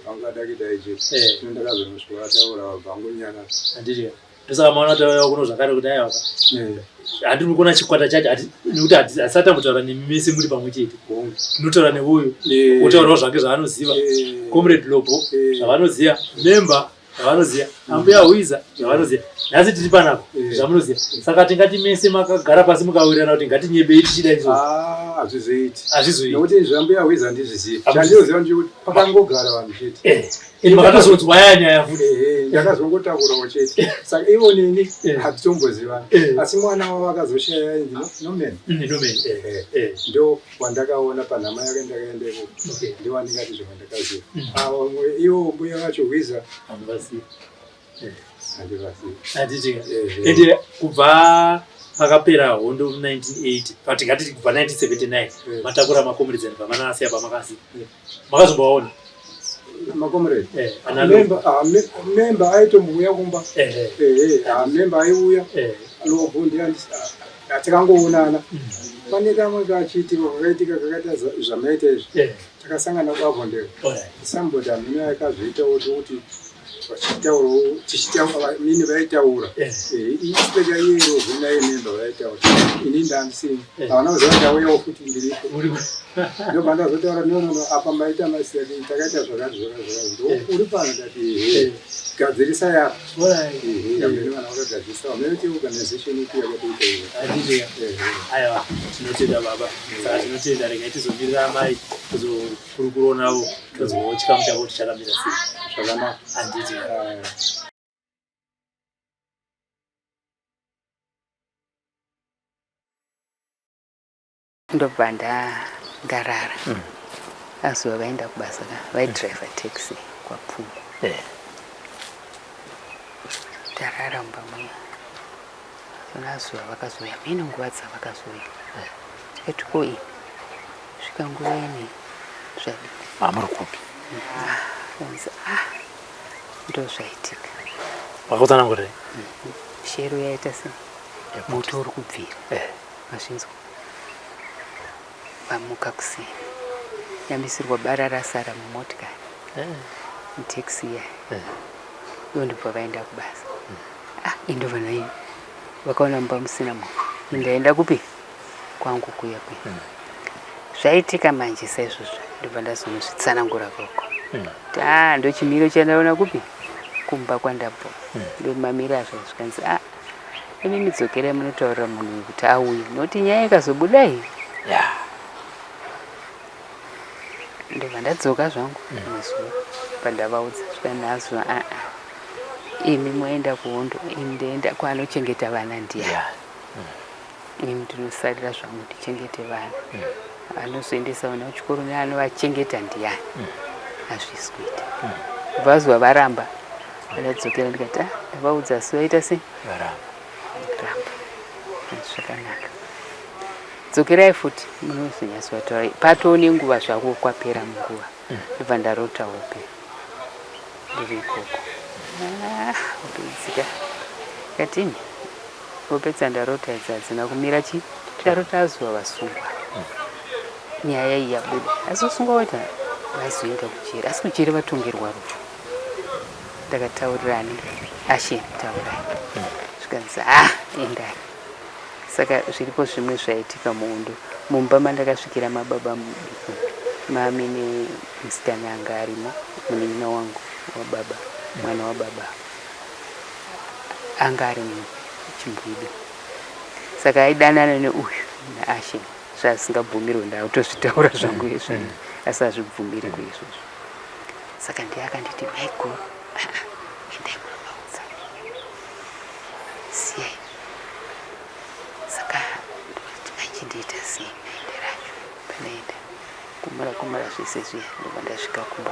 Speaker 5: vangada kuita ijeti. Ino ndakazonosvika vataura vabva vangonyarara.
Speaker 4: Handiti ndosaka maona tauya kuno zvakare kuti aiwa, handiri kuona chikwata chacho nekuti hatisati tambotaura nemi mese muri pamwe chete. Tinotaura neuyu, otaurawo zvake zvaanoziva, Comrade Lobo zvavanoziva, member. Zvavanoziva ambuya Hwiza, zvavanoziva nhasi tiri panapa, zvamunoziva. Saka tingati mese makagara pasi mukawirirana kuti ngatinyebei tichida izvozvo?
Speaker 5: Ah, hazvizoiti.
Speaker 4: Hazvizoiti.
Speaker 5: Nokuti zvambuya Hwiza handizvizivi. Chandinoziva ndechekuti pakangogara vanhu chete.
Speaker 4: Ende makatozonzwa yaya nyaya futi.
Speaker 5: Ehe, ndakazongotaurawo chete. Saka ivo neni hatitombozivani. Asi mwana wavo akazoshaya ainzi Norman.
Speaker 4: Norman.
Speaker 5: Ehe. Ndo wandakaona panhama yake ndakaenda ikoko. Ndowandingati zvimwe ndakaziva. Avo vamwe ivo mbuya vacho Hwiza
Speaker 4: handivazivi.
Speaker 5: Handivazivi.
Speaker 4: Handiti. Ende kubva pakapera hondo 1980, but ngatiti kubva 1979, matakura macomrades and pamanasi apa makasi. Makazombovaona?
Speaker 5: Macomrades?
Speaker 4: Ana
Speaker 5: Memba, ah, memba aitombouya kumba. Ehe, ah, memba aiuya. Lobo ndiye takangoonana. Pane kamwe kachiitiko kakaitika kakaita zvamaita izvi. Takasangana kuAvondale. Somebody amene akazviitawo kuti vachitaurawo tichitaura mini vaitaura. Especially iye Lobo naye memba vaitaura. Ini ndandisini. Havana kuziva kuti ndauyawo futi ndiripo. Ndobva ndazotaura no no no apa maita mistake, takaita zvakati zvakati zvakati. Ndo uri pano ndati ehe. Gadzirisa yapa. Ehe, amene vana vakagadzirisa. Amene kuti organization ipi yakatoita iyo.
Speaker 4: Handiti. Aiwa, tinotenda baba. Saka tinotenda, regai tizomirira amai kuzokurukurawo navo, tozwawo chikamu chavo kuti chakamira sei.
Speaker 5: Zvakanaka.
Speaker 4: Handiti.
Speaker 6: Ndobva ndarara. Azuva vaenda kubasa ka, vaidhiraivha taxi kwaPfumbu. Ndarara mumba muya. Azuva vakazouya, mheno nguva dzavakazouya. Tikati ko ini svika nguva ini zvadii?
Speaker 4: Mamuri kupi?
Speaker 6: Kanzi ah, ndozvaitika.
Speaker 4: Vakutsanangurei?
Speaker 6: Shero yaita sei? Moto uri kubvira. Mazvinzwa. Vamuka kuseni. Yambisirwa bara rasara mumotikari. Mutaxi iya. Ivo ndobva vaenda kubasa. Ah, indobva nai vakaona mumba musina munhu. Ndaenda kupi? Kwangu kuya kuya. Zvaitika manje saizvozvo ndobva ndazonozvitsanangura koko. Kuti ah, ndochimiro chandaona kupi? Kumba kwandabva. Ndomamiro azvo zvikanzi ah, imi midzokerai munotaurira munhu uyu kuti auye, nokuti nyaya ikazobuda iyi. Ndobva ndadzoka zvangu mazuva pandavaudza zvikanzi aa, imi moenda kuhondo, ini ndoenda kwaanochengeta vana ndiyani? Ini ndinosarira zvangu ndichengete vana. Anozoendesa vana kuchikoro neanovachengeta ndiyani? Hazvisi kuita. Vazuva varamba, ndadzokera ndikati ah, ndavaudza asi vaita sei?
Speaker 4: Varamba.
Speaker 6: Ramba. Zvakanaka. Dzokerai futi munozonyatsotaura patoo nenguva zvako kwapera munguva. Ndobva ndarota hope ndiri ikoko. Ah, hope idzika. Katini hope dzandarota idzi hadzina kumira chi ndarota azuva vasungwa. Nyaya iyi yabuda. Asi vasungwa waita vazoenda kujeri. Asi kujeri vatongerwa rufu. Ndakataurirani ashe taurai. Zvikanzi ah, endai. Saka zviripo zvimwe zvaitika muhondo. Mumba mandakasvikira mababa mudiki mami nemusikana anga arimo, munin'ina wangu wababa, mwana wababa anga ari muchimbwido. Saka aidanana neuyu naAshe zvasingabvumirwe, ndakutozvitaura zvangu izvi, asi hazvibvumirwi izvozvo. Saka ndiye akanditi maiguru, endai munovaudza, siyai. Saka ndoti manje ndoita sei maende racho pandaenda kumura kumura zvese zviya, ndobva ndasvika kumba.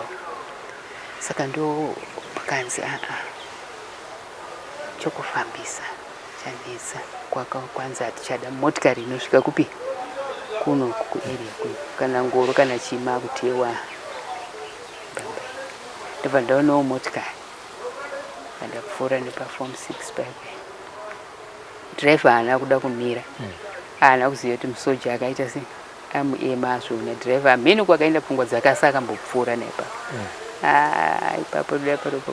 Speaker 6: Saka ndo pakanzi aa, chokufambisa chanetsa, kwanzi hatichada motikari inosvika kupi kuno kuarea kuno, kana ngoro kana chima kutewa baba. Ndobva ndaonawo motikari, ndapfuura nepaform 6 paipai. Driver haana kuda kumira, haana kuziva kuti musoja akaita sei amuema azviona. Driver hameno kwakaenda pfungwa dzake, asi akambopfuura naipapo. Ah, ipapo da paropo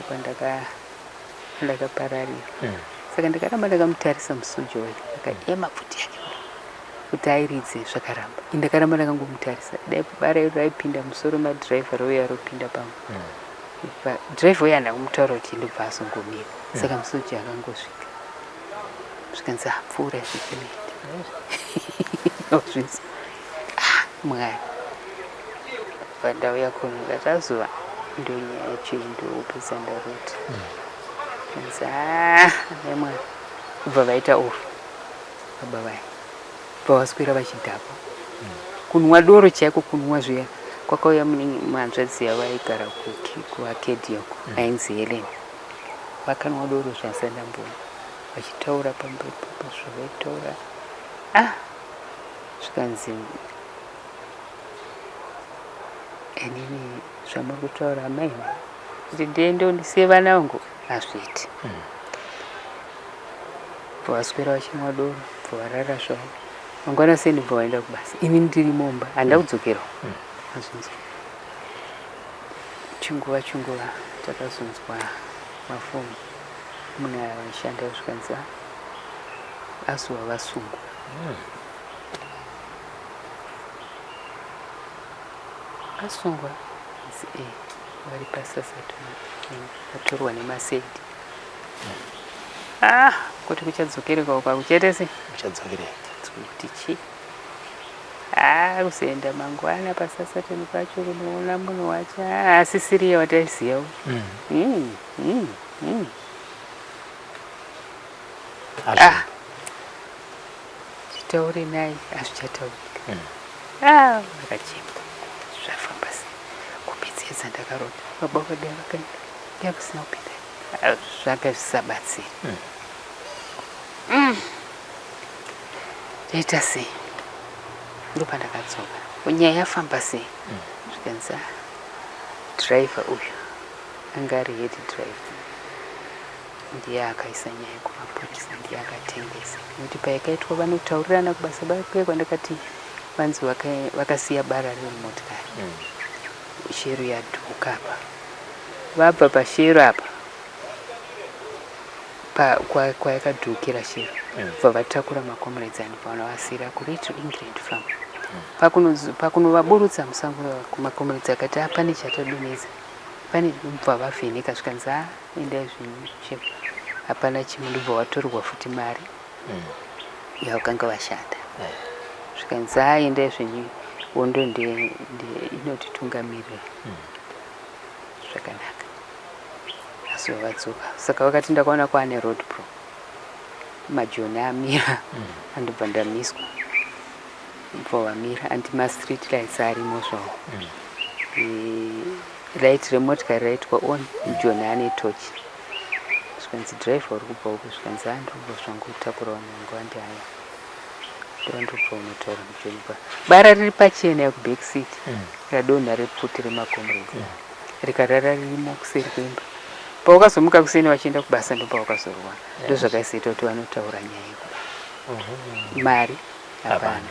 Speaker 6: pandakapararira. Saka ndakaramba ndakamutarisa musoja wacho akaema pfuti yake kuti airidze, zvakaramba. Ini ndakaramba ndakangomutarisa, dai bara iro raipinda musoro madhiraivha rouya ropinda pamwe. Driver uya handina kumutaura kuti ndobva azongomira. Saka musoja akangosvika. Zvikanzi apfuura zvikunoita. Zvinzi ah Mwari. Pandauya kuno ndikati azuva ndonyaya yacho iyi ndopedza ndarota. Zvikanzi ah amai mwana. Kubva vaita off baba vaya. Bva vaswera vachidhakwa. Kunwa doro chaiko kunwa zviya kwakauya hanzvadzi yavo aigara kuArcadia uko ainzi Helen. Vakanwa doro zvandisati ndamboona vachitaura pamba ipapo zvavaitaura ah zvikanzi inini zvamuri kutaura amai kuti ndiende undisiye vana vangu hazviiti. Bva vaswera vachinwa doro bva varara zvavo. Mangwana sei ndibva vaenda kubasa. Ini ndiri mumba handina kudzokera. Azvinzwa. Chinguva chinguva takazonzwa mafoni munhu aishanda zvikanzi "Ah, azuva vasungwa. Vasungwa nzi eh vari pasasatu vatorwa nemasendi. Ah, kuti kuchadzokereka uko hakuchaita sei?
Speaker 4: Kuchadzokereka.
Speaker 6: Kuti chii? Ah, kuzoenda mangwana pasasatani pacho kunoona munhu wacho ah, asisiriye wataiziva uyu. Ah, titaure naye hazvichataurika. Ah, vakachema zvafamba sei kupedzedza ndakarota baba vakadai vakaenda ndiye kusina kupinda Ah, zvanga zvisabatsiri. Ndaita sei? Ndopandakadzoka. Nyaya yafamba sei? Zvikanzi "Ah, driver uyu anga ari head driver ndiye akaisa nyaya kumapurisa ndiye akatengesa nekuti payakaitwa vanotaurirana kubasa kuye kwandakati vanzi vakasiya bara riri mumotikari shero yadhuka apa vabva pashero apa kwayakadhukira shero bva vatakura macomrades and vanovasira kuLittle England Farm. Pakunovaburutsa musango macomrades akati "Ah, pane chatadonhedza pane bva vavheneka zvikanzi "Ah, endai zvenyu chef hapana chimwe ndobva vatorerwa futi mari yavakanga vashanda zvikanzi "Ah, endai zvenyu hondo inotitungamirira zvakanaka asi vavadzoka saka vakati ndakaona kwaane road block majoni amira andobva ndamiswa bva vamira andi mastreet lights arimo zvawo. Light remotikari raitwa on mujoni ane tochi zvikanzi driver uri kubva uku zvikanzi "Ah, ndiri kubva zvangu kutakura vanhu vangu vandi haya ndobva unotaura mujoni pa bara riri pachena kuback seat radonha repfuti remacomrades rikarara ririmo kuseri kwemba pawakazomuka kuseni vachienda kubasa ndopawakazorwa ndozvakazoita kuti vanotaura nyaya yekuba mari hapana.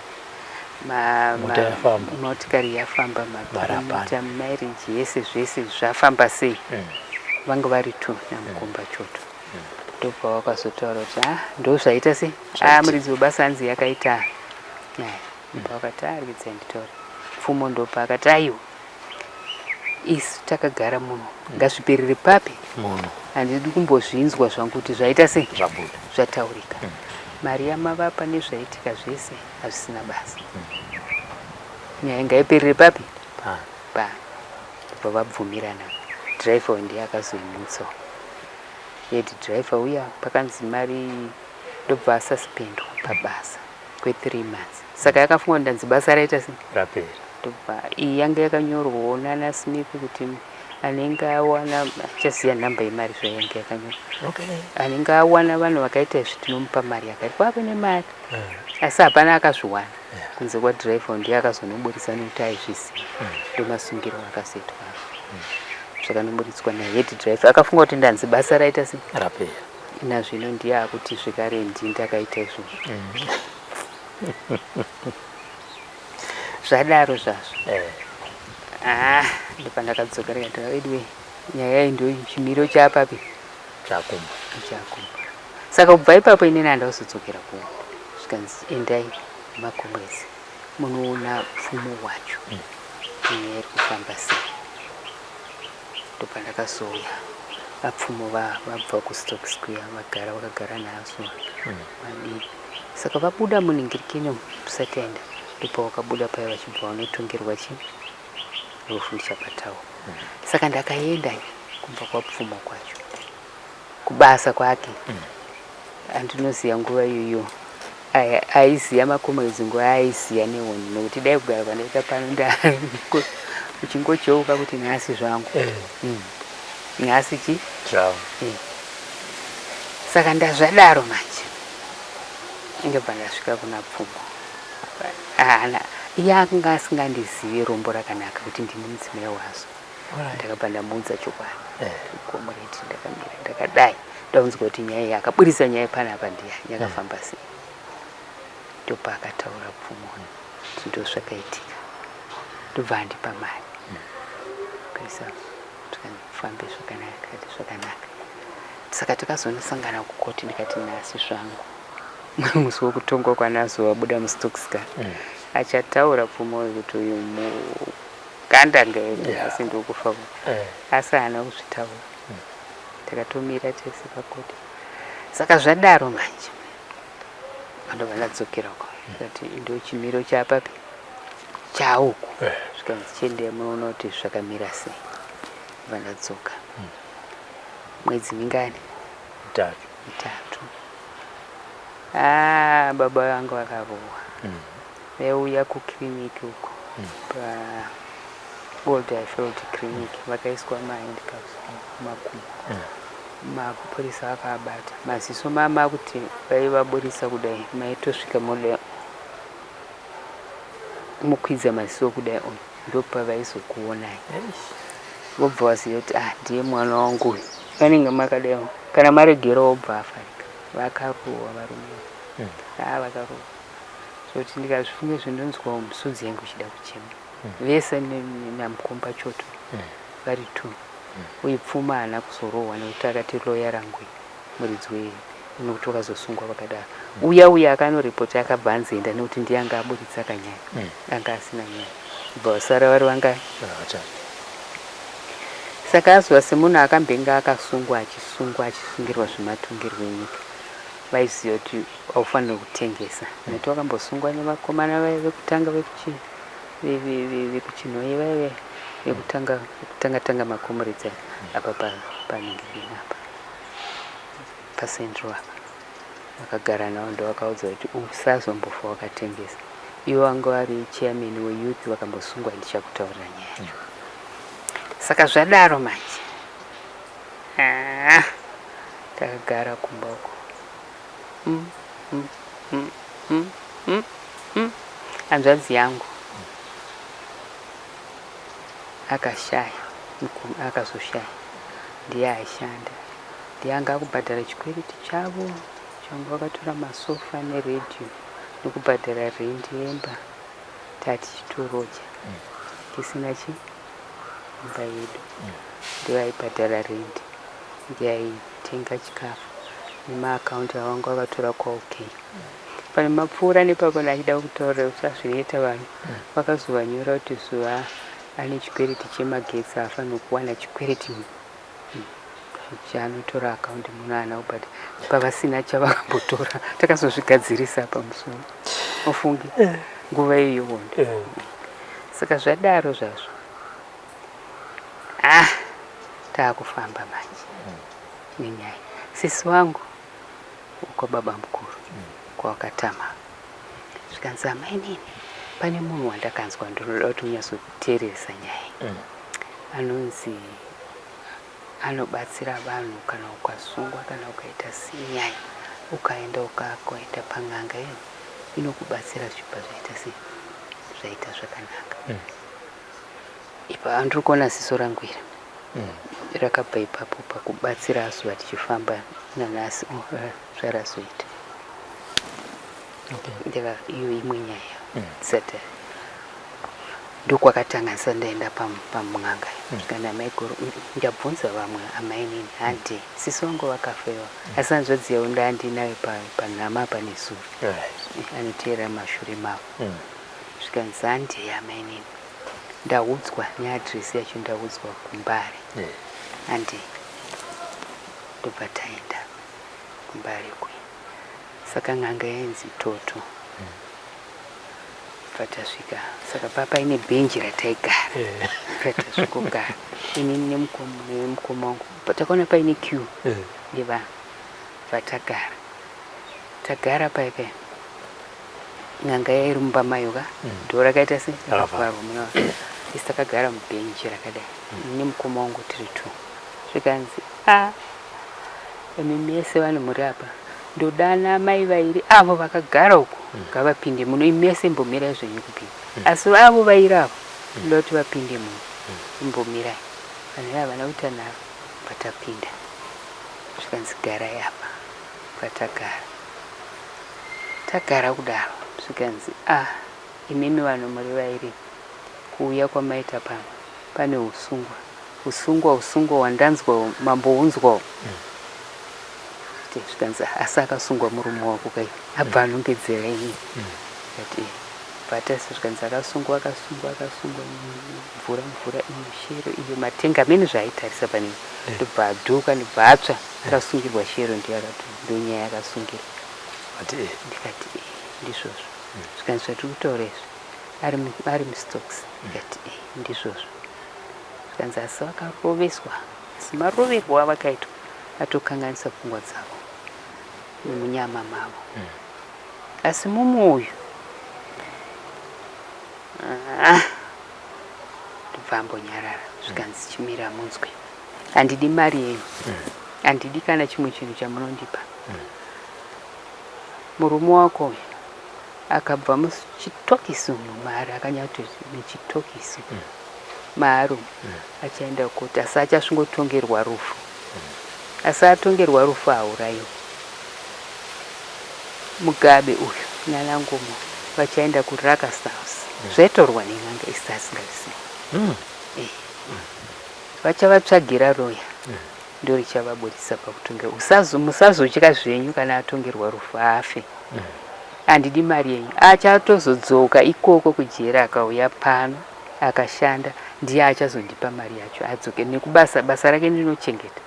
Speaker 4: Mota yafamba.
Speaker 6: Motikari yafamba
Speaker 4: Mari hapana.
Speaker 6: makilomita mileage yese zvese zvafamba sei vanga vari two namukomba choto ndobva wakazotaura kuti ah ndozvaita sei ah
Speaker 4: Zvaitika.
Speaker 6: muridzi webasa hanzi yakaita nyaya ndobva vakati ah regai nditaure pfumo ndopa akati aiwa isu takagara muno ngazviperere papi
Speaker 4: Munhu
Speaker 6: handidi kumbozvinzwa zvangu kuti zvaita sei
Speaker 4: zvabuda.
Speaker 6: Zvataurika mari yamavapa nezvaitika zvese hazvisina basa nyaya ngaiperere papi
Speaker 4: Pa.
Speaker 6: pa bva vabvumirana driver ndiye akazoimutsawo head driver uya pakanzi mari ndobva asuspendwa pabasa kwe3 months saka yakafunga kuti ndanzi basa raita sei
Speaker 4: Rapera.
Speaker 6: Ndobva iyi yanga yakanyorwawo nana Smith kuti anenge awana achaziva nhamba yemari zvayange yakanyorwa anenge awana vanhu vakaita izvi tinomupa mari yakati kwave nemari asi hapana akazviwana kunze kwadhiraivha ndiye akazonoburitsa nekuti aizviziva ndomasungiro akazoitwa zvakanoburitswa nahead driver akafunga kuti ndanzi basa raita sei
Speaker 4: Rapera.
Speaker 6: Nazvino ndiye akuti zvekare ndini ndakaita izvozvo zvadaro zvazvo ah ndopandakadzoka ndikati anyway nyaya iyi ndo chimiro chapapi
Speaker 4: Chakumba.
Speaker 6: Chakumba saka kubva ipapo inini handakuzodzokera kuno zvikanzi endai nemakomrades munoona pfumo wacho nyaya iri kufamba sei. Ndopandakazouya VaPfumo vabva kuStokes kuya vagara vakagara nazo vadii. Saka vabuda munhingirikini umu tisati taenda ndopavakabuda paya vachibva vanotongerwa chi rufu ndichapataura. Saka ndakaenda kumba kwaPfumo kwacho kubasa kwake andinoziva nguva iyoyo aiziva makomrades nguva aiziva nehondo nekuti dai kugara kwandaita pano uchingocheuka kuti nhasi zvangu eh. Nhasi chi
Speaker 4: zvangu
Speaker 6: eh. Saka ndazvadaro manje ndobva ndasvika kuna Pfumo haana iye akanga asingandizivi rombo rakanaka kuti ndini mudzimai wazo ndakabva ndamuudza chokwadi eh. Comrade ndakamira ndakadai ndaunzwa kuti nyaya iyi akaburitsa nyaya panapa ndiya yakafamba sei ndopaakataura Pfumo kuti ndozvakaitika ndobva andipa mari kaisa tikafambe zvakanaka kati zvakanaka saka takazonosangana kukoti ndikati nhasi zvangu musi wekutongwa kwanazo wabuda mustokska mm. Achataura Pfumo kuti uyu mugandanga asi ndokufa eh. Asi haana kuzvitaura mm. Takatomira tese pakoti saka zvadaro manje ndobva ndadzokera uko ndikati ndo chimiro chapapi chauku eh. Zvikanzi chiendei munoona kuti zvakamira sei bva ndadzoka hmm. Mwedzi mingani
Speaker 4: mitatu
Speaker 6: mitatu ah, baba vangu vakarohwa hmm. Vaiuya kukiriniki uko hmm. pa Old Highfield clinic vakaiswa mahandcuffs makumbo Mapurisa akavabata maziso mama kuti vaivaburisa kudai maitosvika moda mukwidza maziso kudai on ndopavaizokuonai vobva vaziva kuti ah ndiye mwana wangu uyu vanenge makadai kana maregera wobva afarika vakarohwa varume mm. Ah vakarohwa zvekuti ndikazvifunga izvo ndonzwawo misodzi yangu ichida kuchema mm. Vese namukomba choto mm. Vari two uye Pfuma haana kuzorohwa nekuti akati lawyer rangu muridzi we nekuti vakazosungwa vakadaro uya uya akanoripota akabva anzi enda nekuti ndiye anga aburitsa kanyaya mm. Anga asina nyaya bva vasara vari vanga saka azova semunhu akambenge akasungwa achisungwa achisungirwa zvematongerwo enyika vaiziva kuti haufaniri kutengesa nekuti wakambosungwa nevakomana vaya vekutanga vekuchi vekuchinhoyi vaive vekutanga vekutanga tanga makomuredzi apa panhingirini apa pacentral apa vakagara navo ndovakaudza kuti usazombofa wakatengesa ivo vanga vari chairman weyouth vakambosungwa ndichakutaurira nyaya yacho saka zvadaro manje ah, takagara kumba uko mm, mm, mm, mm, mm, mm. Hanzvadzi yangu akashaya akazoshaya ndiye aishanda ndiye anga akubhadhara chikwereti chavo changa vakatora masofa neredhiyo nekubhadhara rendi yemba tatichitoroja tisina chi imba yedu ndiye aibhadhara rendi ndiye aitenga chikafu nemaakaunti avanga vakatora kwaOK Pane mapfuura nepapo ndachida kutaurira kuti zvinoita vanhu mm. vakazovanyora kuti zuva ane chikwereti chemagetsi haafanirwi kuwana chikwereti mm, chaanotora akaunti munhu haana kubata pavasina chavakambotora takazozvigadzirisa pamusoro ofunge eh. Nguva iyo hondo eh. Saka zvadaro zvazvo ah taakufamba manje mm. Nenyaya sisi wangu kwababa mukuru kwawakatama zvikanzi amainini pane munhu wandakanzwa ndinoda kuti unyatsoteeresa nyaya mm. Anonzi anobatsira vanhu kana ukasungwa kana ukaita senyaya ukaenda ukaenda pan'anga iyo inokubatsira zvichibva zvaita sei zvaita zvakanaka mm. Ipa andiri kuona ziso rangu iri mm. Rakabva ipapo pakubatsira zuva tichifamba nanhasi oh, zvarazoita okay. Ndika iyo imwe nyaya dzisati mm. Ndokwakatanga ndisati ndaenda pamung'anga mm. Kana amaiguru ndabvunza vamwe amainini handi sisi vangu vakafewa mm. Asi hanzvadzi yavo ndandinayo panhama pane zuro right. Anoteera mashure mavo mm. Zvikanzi handi amainini. Ndaudzwa neaddress yacho ndaudzwa kuMbare. Handei. Ndobva taenda kuMbare kuya. Saka n'anga yainzi Toto. Bva tasvika. Saka pa paine bhenji rataigara. Ratasvikogara. Inini nemukoma wangu. Takaona paine queue yevanhu. Bva tagara. Tagara paya paya. N'anga yairi mumba mayo ka. Dhoo rakaita se rakavharwa muna. Isu takagara mubhenji rakadai. Ini nemukoma wangu tiri two. Zvikanzi ah imi mese vanhu muri apa ndodana mai vairi avo vakagara uko ngavapinde muno imi mese imbomirai zvenyu kupinda asi avo vairi avo ndoda kuti vapinde muno imbomirai vanhu vaya havana kuita nharo patapinda zvikanzi garai apa patagara tagara kudaro zvikanzi ah imimi vanhu muri vairi kuuya kwamaita pano pane usungwa Usungwa usungwa wandanzwa mambounzwawo zvikanzi asi akasungwa murume wako kai abva anongedzera ini ndikati bvatasi zvikanzi akasungwa akasungwa akasungwa mvura mvura iyo shero iyo matenga amene zvaaitarisa pane ndobva adhuka ndobva atsva akasungirwa shero ndiyo ndonyaya yakasungirwa ndikati ndizvozvo zvikanzi zvatiri kutaura izvi ari mustocks ndikati ndizvozvo Zvikanzi asi vakaroveswa asi maroverwo avakaitwa atokanganisa pfungwa dzavo nemunyama mavo asi mumwe uyu ah, ndobva ambonyarara zvikanzi chimira munzwe handidi mari yenyu handidi kana chimwe chinhu chamunondipa murume wako uyu akabva muchitokisi umu maari akanyatoti muchitokisi maari umu achaenda kukoti asi achasvingotongerwa rufu asi atongerwa rufu haurayiwe Mugabe uyu nanaNgomo vachaenda kuRuckus House zvaitorwa nen'anga isi asingazivi Eh. Vachavatsvagira roya ndorichavaburitsa pakutongerwa. Usazo, musazotya zvenyu kana atongerwa rufu haafe. Handidi mari yenyu. Achatozodzoka ikoko kujeri akauya pano akashanda ndiye achazondipa mari yacho adzoke nekubasa basa rake ndinochengeta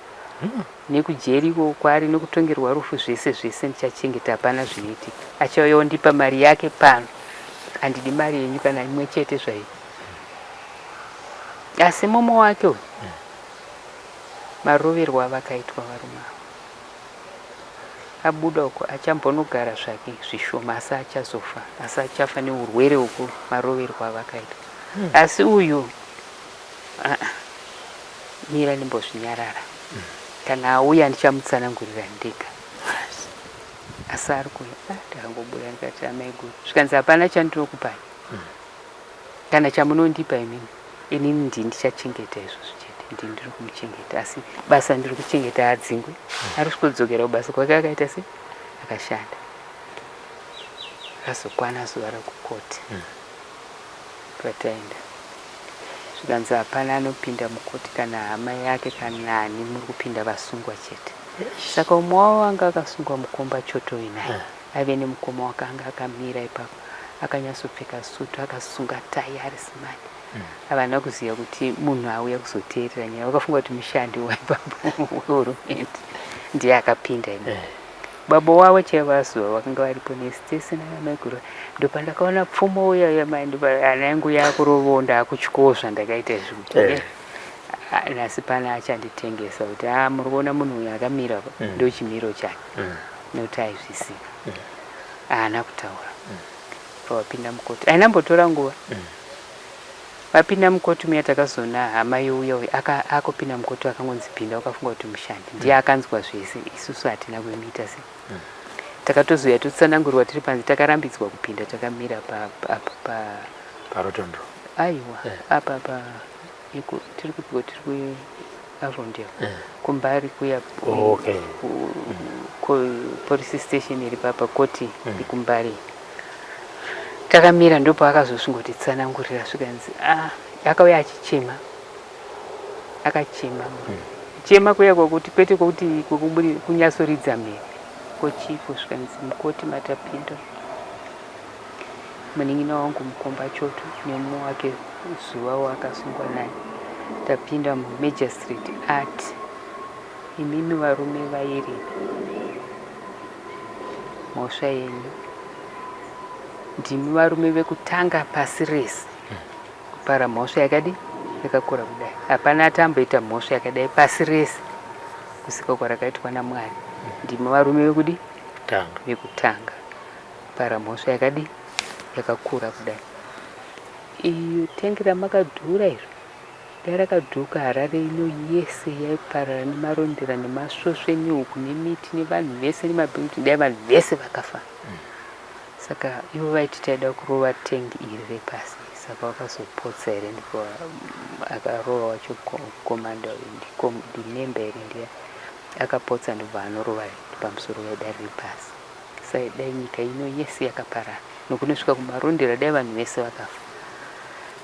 Speaker 6: nekujeri ikoko kwaari nekutongerwa rufu zvese zvese ndichachengeta hapana zvinoitika achauya ondipa mari yake pano handidi mari yenyu kana imwe chete zvayo asi mumwe wake uyu maroverwo avakaitwa varume ava abuda uko achambonogara zvake zvishoma asi achazofa asi achafa neurwere uku maroverwo avakaitwa asi uyu ah, mira ndimbozvinyarara kana auya ndichamutsanangurira ndega asi ari kuuya ah, ndakangobuda ndikati amaiguru zvikanzi hapana chandinokupai kana chamunondipa imimi inini ndini ndichachengeta izvozvo chete ndini ndiri kumuchengeta asi basa ndiri kuchengeta haadzingwe ari kusvikodzokera kubasa kwake akaita se akashanda razokwana zuva rekukoti pataenda zvikanzi hapana anopinda mukoti kana hama yake kana ani muri kupinda vasungwa chete saka umwe wavo anga akasungwa mukomba choto naye aive nemukoma wake anga akamira ipapo akanyatsopfeka sutu akasunga tai ari smart havana kuziva kuti munhu auya kuzoteerera nyaya vakafunga kuti mushandi waipapo wehurumende ndiye akapinda imo baba wavo chaivo vazuva vakanga varipo nesi tese nana maiguru ndopandakaona pfumo uya uya mai hana yangu yakurovawo ndaakutyawo zvandakaita izvi kuti ah, nhasi pana achanditengesa kuti a muri kuona munhu uyu akamira pa ndo chimiro chake nekuti aizviziva haana kutaura pavapinda mukoti haina mbotora nguva vapinda mukoti muya takazoona hama youya uyu akupinda mukoti akangonzi pinda wakafunga kuti mushandi ndiye akanzwa zvese isusu hatina kuimita se takatozouya totsanangurwa tiri panze takarambidzwa kupinda takamira pa, pa, pa
Speaker 4: parotondo
Speaker 6: aiwa apa pa tiri kupiko tiri kuAvondale kumbari kuya police station iri papa koti ikumbari takamira ndopaakazosvingotitsanangurira svikanzi ah, akauya achichema akachema chema kuya kwakuti kwete kwakuti kwekuburi kunyatsoridza mhere kochiko svikanzi mukoti matapinda. Munin'ina wangu Mukombachoto nemumwe wake Zuva waakasungwa naye. Tapinda muMagistrate ati, Imimi varume vairi mhosva yenyu ndimi varume vekutanga pasi rese kupara mhosva yakadi yakakura kudai. Hapana ati amboita mhosva yakadai pasi rese kusika kwarakaitwa naMwari. Ndimi varume vekudi vekutanga kupara mhosva yakadi yakakura kudai. Iyo tengi ramakadhura iro dai rakadhuka Harare ino yese yaiparara nemarondera nemasvosve nehuku nemiti nevanhu vese nemabhilidhi dai vanhu vese vakafa. Saka ivo vaiti taida kurova tank iri repasi saka vakazopotsa here ndipo akarova wacho commander uyu ndimember here ndiye akapotsa ndobva anorova pamusoro vaida riri pasi. Sai dai nyika ino yese yakaparara nokunosvika kumarondera dai vanhu vese vakafa.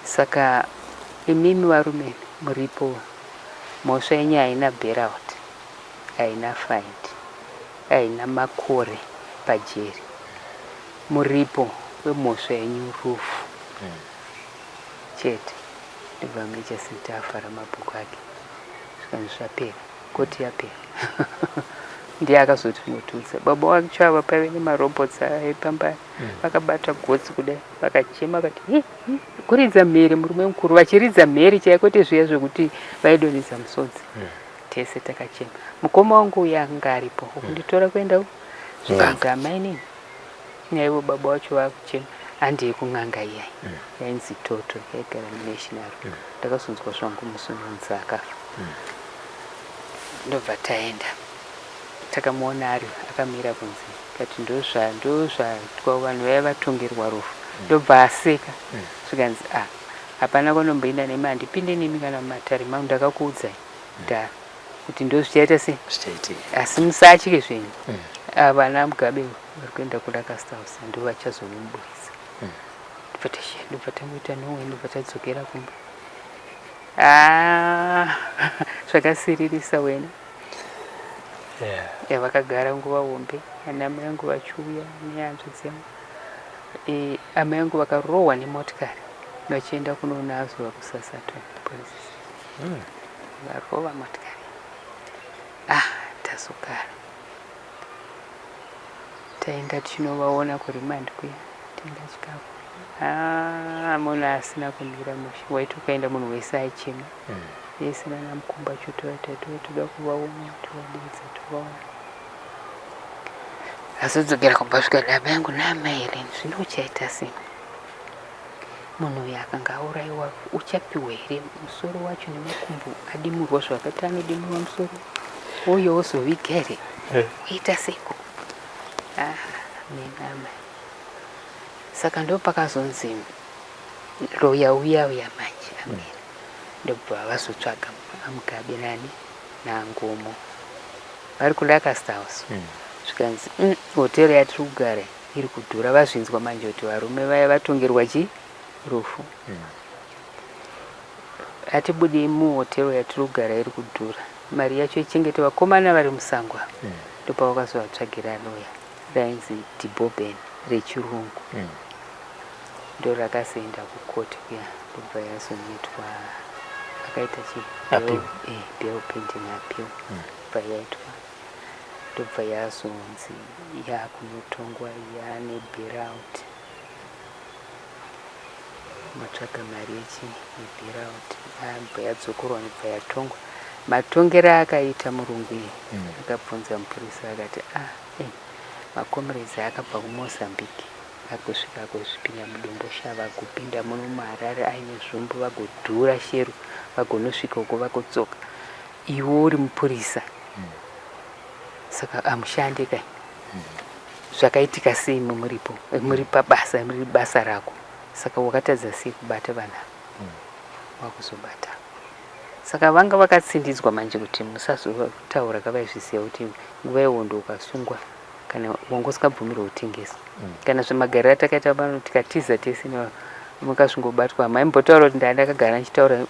Speaker 6: Saka imimi varume muripo mhosva yenyu haina bailout haina find haina makore pajeri muripo wemhosva yenyu rufu chete. Ndobva Major Sita avhara mabhuku ake zvikanzi zvapera koti yapera ndiye akazoti unotudza baba wacho ava paive nemarobots aipamba vakabata gotsi kudai vakachema vakati hi hi kuridza mhere murume mukuru vachiridza mhere chaiyo kwete zviya zvekuti vaidonhedza musodzi tese takachema mukoma wangu uya anga aripo ukunditora kuenda ku zvikanzi amainini naivo baba wacho vakuchema handei kun'anga iyai yainzi toto yaigara munational ndakazonzwa zvangu musi unonzi akafa ndobva taenda takamuona ari akamira kunze kati ndozva ndozvaitwa vanhu vaya vatongerwa rufu ndobva aseka zvikanzi a hapana kwanomboenda nemi handipinde nemi kana mumatare mangu ndakakuudzai kudhara kuti ndozvichaita sei
Speaker 4: Zvichaitika.
Speaker 6: Asi musatye zvenyu ava vana Mugabe vari kuenda kuLancaster House ndo vachazomuburitsa. Ndobva tashiya ndobva tangoita nowe ndobva tadzokera kumba. Ah, zvakasiririsa wena. Yeah. Vakagara nguva hombe ana amai angu vachiuya nehanzvadzi yangu. E, amai angu vakarohwa nemotikari vachienda kunoona azuva kuSasaton police station. Varova motikari. Ah, tazogara. Taenda tichinovaona kuremand kuya tenga chikafu. Ah, munhu asina kumira mushe. Waiti ukaenda munhu wese aichema. Yese nana mukumba chotoita toda kuvaona tovadeedza tovaona. Azodzokera kumba svika ndaba yangu naamai Helen zvino uchaita sei? Munhu uyu akanga aurayiwa uchapiwa here musoro wacho nemakumbo adimurwa zvakati anodimurwa musoro uyo wozoviga here oita seiko? Ah, menama. Saka ndopakazonzi roya uya uya manje amira ndobva vazotsvaga aMugabe nani naNgomo vari kuLancaster House zvikanzi hotera yatiri kugara iri kudhura vazvinzwa manje kuti varume vaya vatongerwa chi rufu hatibudei muhotero yatiri kugara iri kudhura mari yacho ichengete vakomana vari musango ava ndopavakazovatsvagira loya rainzi Deboben rechirungu ndo rakazoenda kukoti kuya ndobva yazonoitwa akaita chi
Speaker 4: Appeal.
Speaker 6: Bail pending appeal bva yaitwa ndobva yazonzi yakunotongwa yaane bailout matsvaga mari yechi yebailout abva yadzokorwa ndobva yatongwa matongero akaita murungu iyi akabvunza mupurisa akati ah macomrades akabva kuMozambique agosvika agozvipinda muDomboshava agopinda muno muHarare aine zvombo vagodhura shero vagonosvika uko vagotsoka iwe uri mupurisa saka hamushande kai zvakaitika sei muripo muri pabasa muri basa rako saka wakatadza sei kubata vanhu ava wakuzobata saka vanga vakatsindidzwa manje kuti musazotaura kavaizviziva kuti nguva yehondo ukasungwa kana wanga usingabvumirwe kutengesa kana zvemagariro atakaita pano tikatiza tese mukazvingobatwa maimbotaura kuti ndaa ndakagara ndichitaura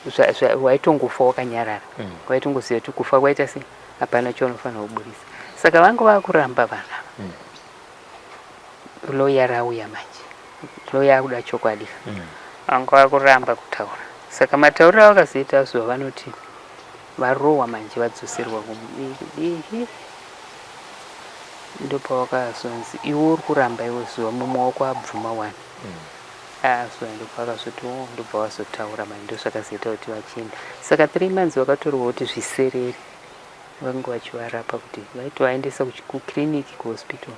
Speaker 6: waitongofa wakanyarara waitongoziva kuti kufa kwaita sei hapana chaunofanira kuburisa saka vanga vakuramba vanhu ava loya rauya manje. Loya akuda chokwadi. Vanga vakuramba kutaura. Saka matauriro avakazoita zuva vanoti varohwa manje vadzoserwa kuihi ndopavakazonzi iwe uri kuramba iwe zuva mumwe wako abvuma wani. Ah, zuva ndopavakazoti oh, ndobva vazotaura manje ndozvakazoita kuti vachienda. Saka 3 months vakatorwa kuti zviserere. Vange vachivarapa kuti vaitovaendesa kuclinic kuhospital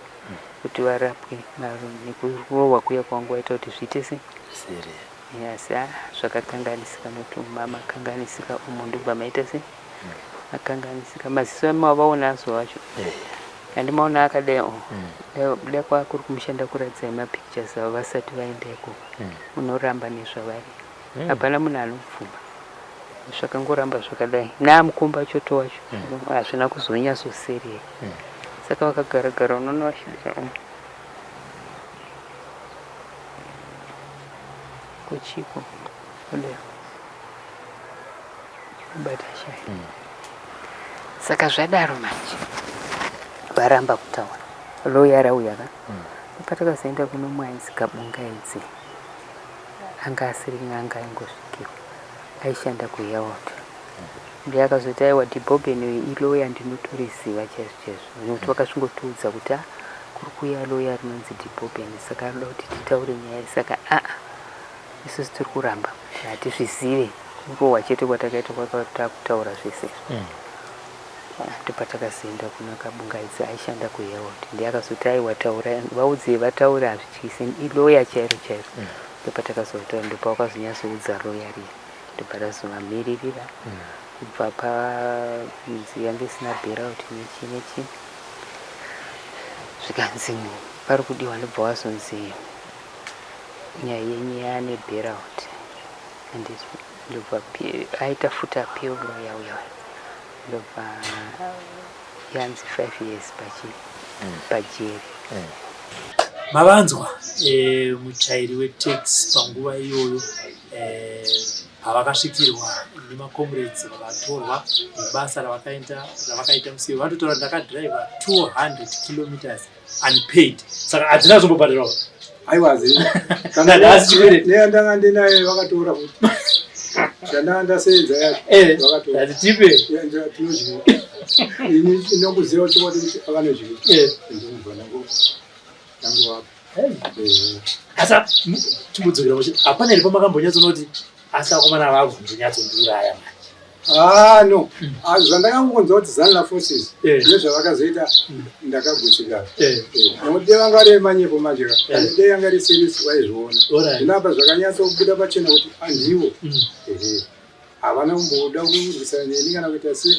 Speaker 6: kuti varapwe nekurohwa kuya kwavanga vaita kuti zviite se asi ah, zvakakanganisika nokuti makanganisika umu ndobva maita se makanganisika maziso amavaona azo acho handimaona akadai o dai kwakuri kumushanda kuratidzai mapictures avo vasati vaenda ikoko unoramba nezvavari hapana munhu anobvuma zvakangoramba zvakadai naamukomba choto wacho hazvina kuzonyatsoserera saka vakagara gara unoona vachidai kuchiko kudai kubata shaya saka zvadaro manje varamba kutaura loya rauya ka patakazoenda kuno mwainzi kabungaidze anga asiri n'anga aingosvikirwa aishanda kuHerald ndiye akazoti aiwa Dibobeni uyu iloya ndinotoriziva chaizvo chaizvo nekuti vakasvingotiudza kuti ah kuri kuuya loya rinonzi Dibobeni saka anoda kuti titaure nyaya saka aa isusu tiri kuramba kuti hatizvizive kurohwa chete kwatakaita kwakatakutaura zvese ndopatakazoenda kuna Kabungaidze aishanda kuHerald ndiye akazoti aiwa taura vaudzei vataure hazvityisi iloya chairo chairo ndopatakazotaura ndopawakazonyatsoudza loya riya ndobva razovamiririra kubva panzi yange isina bailout nechi nechi zvikanzi pari kudiwa ndobva wazonzi nyaya yenyu yaane bailout and ndobva aita futi appeal lawyer uya ndobva yanzi 5 years pachi pajeri.
Speaker 4: Mavanzwa muchairi wetaxi panguva iyoyo pavakasvikirwa nemacomrades vakatorwa nebasa ravakaita musi iyoyo. Vatotaura ndakadhiraivha 200 kilometers unpaid, saka hadzina zombobhadharwa.
Speaker 5: Aiwa, hazina.
Speaker 4: Nhasi chikwereti.
Speaker 5: Neyandanga ndinaye vakatora futi. Chandanga ndasenza yacho vakatora.
Speaker 4: Hatitipe.
Speaker 5: Tinodyiwa. Ini ndinokuziva chokwadi kuti vanodyiwa. Ndinobva ndangovapa.
Speaker 4: Asi chimbodzokera muchi hapana here pamakambonyatsonoti asi akomana vakuzonyatsondiuraya manje?
Speaker 5: Ah, no. Ah, zvandakangonzwa kuti Zanla forces nezvavakazoita ndakagutsikana. Nekuti dai vanga vari manyepo manje ka. Dai yanga iri serious vaizviona. Zvino apa zvakanyatsobuda pachena kuti andiwo. Ehe. Havana kumboda kurwisana neni kana kuita se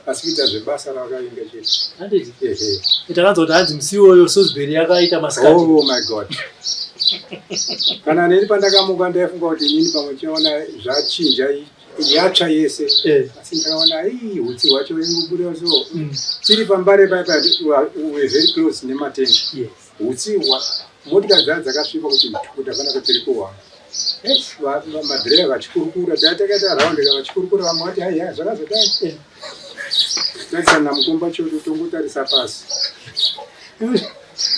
Speaker 5: asi kuita zvebasa ravakainga chete.
Speaker 4: Handiti?
Speaker 5: Ehe.
Speaker 4: Takanzwa kuti hanzi musi iwoyo Salisbury yakaita masikati.
Speaker 5: Oh my God. Kana neni pandakamuka ndaifunga kuti inini pamwe chiona zvachinja yatsva yese. Asi ndakaona ii hutsi hwacho ingobuda so. Tiri pambare paipa we were very close nematenga. Hutsi hwa motikari dzaa dzakasviba kuti kuti hapana kuti tiri kuhwanga. Madhireva vachikurukura dai takaita raundi vachikurukura vamwe vati hai hai zvakazodai. Tarisa namukomba choto tongotarisa pasi.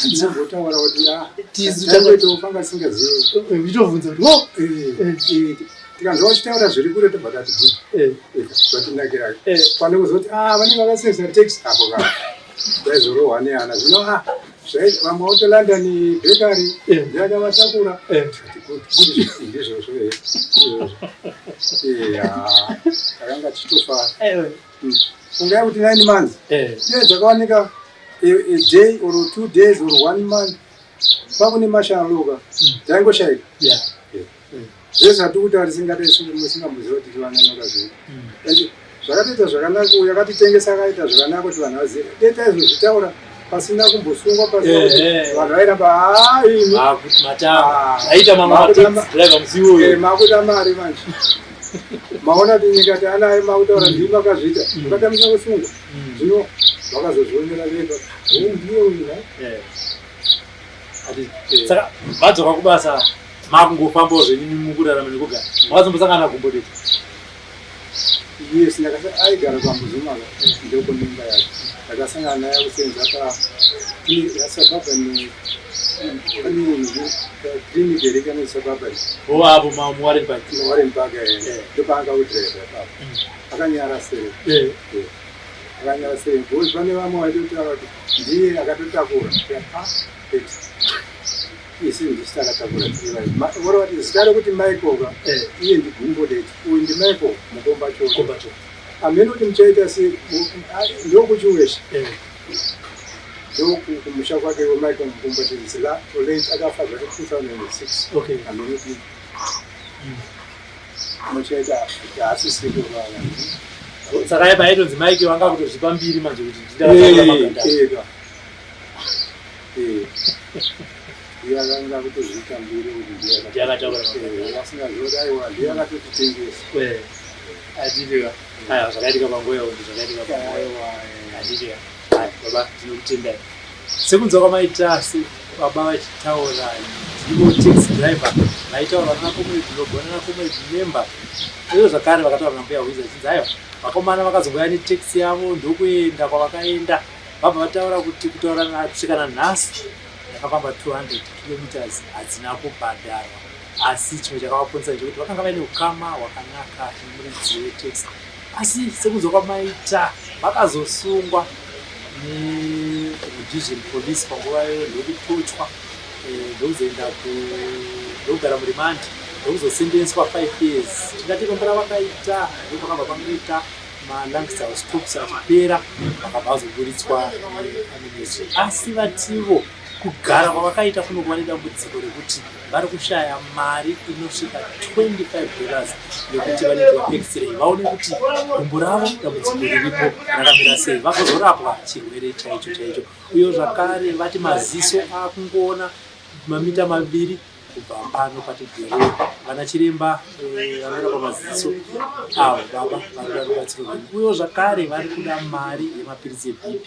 Speaker 5: Tinambotaura kuti ah
Speaker 4: Tisu
Speaker 5: tangoitofamba singazivi.
Speaker 4: Nditovhunza kuti wo
Speaker 5: Tikanzwa vachitaura zviri kure tobva tati good. Zvatinakira. Pane kuzoti ah vanenge vakasevesa taxi apo ka. Vaizorohwa nehana zvino ah vamwe voto London bakery ndiyakavatakura. Tikati good good ndizvozvo here. Ndizvozvo. Takanga tichitofara. Fungai kuti 9 months. Iye zvakawanika a day or 2 days or 1 month pakune mashaloka taingoshaika. Zvese hatikuti tisingadai musingamboziva kuti tivananoka zvii. And zvakatoita zvakanaka uyu akatitengesa akaita zvakanaka kuti vanhu vazive. Dai taizozvitaura pasina kumbosungwa pasina kuti vanhu vairamba haa imi.
Speaker 4: Aita mamwe mataxi driver musi iwoyo.
Speaker 5: Makuda mari manje. Maona kuti nyika taanayo makutaura ndimi makazviita. Mukatamisa kusungwa. Zvino vakazozvionera vega. Uyu ndiye uyu ha.
Speaker 4: Saka madzoka kubasa makungofambawo zvenyu mukurarama nekugara. Makazombosangana gumbo dete?
Speaker 5: Yes, aigara kwaMuzumaka ndokunemba yake. Ndakasangana naye kusenza pa yasuburban Clinic here kanoisa baba.
Speaker 4: O apo muWarren Park.
Speaker 5: Warren Park, ndopaanga kudhiraivha ipapo. Akanyara sei? Akanyara sei? Because pane vamwe vaitotaura kuti ndiye akatotakura. Isi ndisi takatakura tiri vai. Ora vati zita rekuti Michael ka, iye ndiGumbo Dete, uyu ndiMichael Mukombachoto.
Speaker 4: Mukombachoto.
Speaker 5: Hamene kuti muchaita sei, ndokuchiwesha. Ndokumusha kwake Michael Mukombachoto, late akafa zvake 2006. Hamene kuti muchaita haasisiri kurara.
Speaker 4: Saka ipa aitonzi Mike vanga kutozvipa mbiri manje kuti ndindakatakura maganda.
Speaker 5: Iye akanga kutozviita mbiri kuti ndiye
Speaker 4: Ndiye akatakura maganda.
Speaker 5: Asingazivi aiwa ndiye akatotitengesa.
Speaker 4: Handiti? Aiwa, zvakaitika panguva iyoyo zvakaitika panguva iyoyo.
Speaker 5: Aiwa.
Speaker 4: Handiti? Ai baba, tinokutendai sekunzwa kwamaita baba vachitaura. Ndivo taxi driver vaitaura nana Comrade Logo, nana Comrade Member iyo zvakare vakataura nambuya Hwiza achinzi aiwa vakomana vakazongouya netaxi yavo ndokuenda kwavakaenda. Vabva vataura kuti kutaura kusvika nanhasi ndakafamba 200 kilometers hadzina kubhadharwa, asi chimwe chakavaponesa ndechekuti vakanga vaine ukama hwakanaka nemuridzi wetaxi. Asi sekunzwa kwamaita vakazosungwa neRhodesian Police panguva iyoyo, ndokutochwa, ndokuzoenda ndokugara muremand, ndokuzosendenswa 5 years. Tingati rombo ravakaita ndopakabva pangoita maLancaster House Tops achipera, vakabva vazoburitswa neamnesty. Asi vativo kugara kwavakaita kunokuva nedambudziko rekuti vari kushaya mari inosvika $25 yekuti vanoitwa x-ray vaone kuti gumbo ravo dambudziko riripo rakamira sei, vagozorapwa chirwere chaicho chaicho. Uye zvakare vati maziso akungoona mamita 2 kubva pano patigere. Vana chiremba vanorapa maziso avo baba vari kuda rubatsiro rwenyu. Uyewo zvakare vari kuda mari yemapiritsi eBP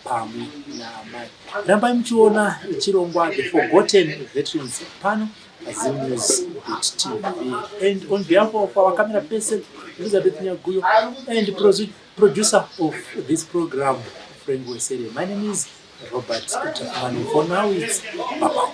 Speaker 4: pamwe naamai. Rambai muchiona chirongwa The Forgotten Veterans pano paZimnews TV. And on behalf of our camera person Elizabeth Nyaguyo and producer of this program Frank Wesere, my name is Robert Chapman. For now it's bye bye.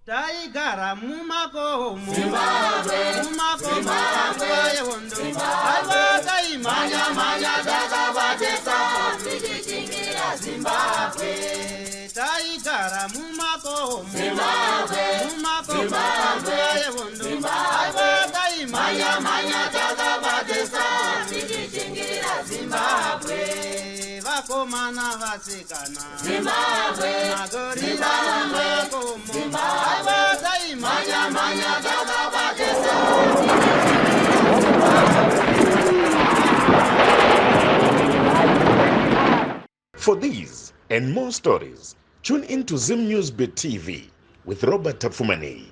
Speaker 2: Taigara mumakomo, mumakomo panguva yehondo. Aiwa taimhanya mhanya takabatisa
Speaker 3: tichichingira Zimbabwe.
Speaker 2: Taigara mumakomo, mumakomo panguva yehondo. Aiwa taimhanya
Speaker 3: mhanya takabatisa tichichingira Zimbabwe.
Speaker 2: Vakomana vasikana,
Speaker 3: Zimbabwe,
Speaker 2: magorira mumakomo. Aiwa taimhanya
Speaker 3: mhanya takabatisa.
Speaker 7: For these and more stories, tune in to Zim News Bit TV with Robert Tapfumaneyi.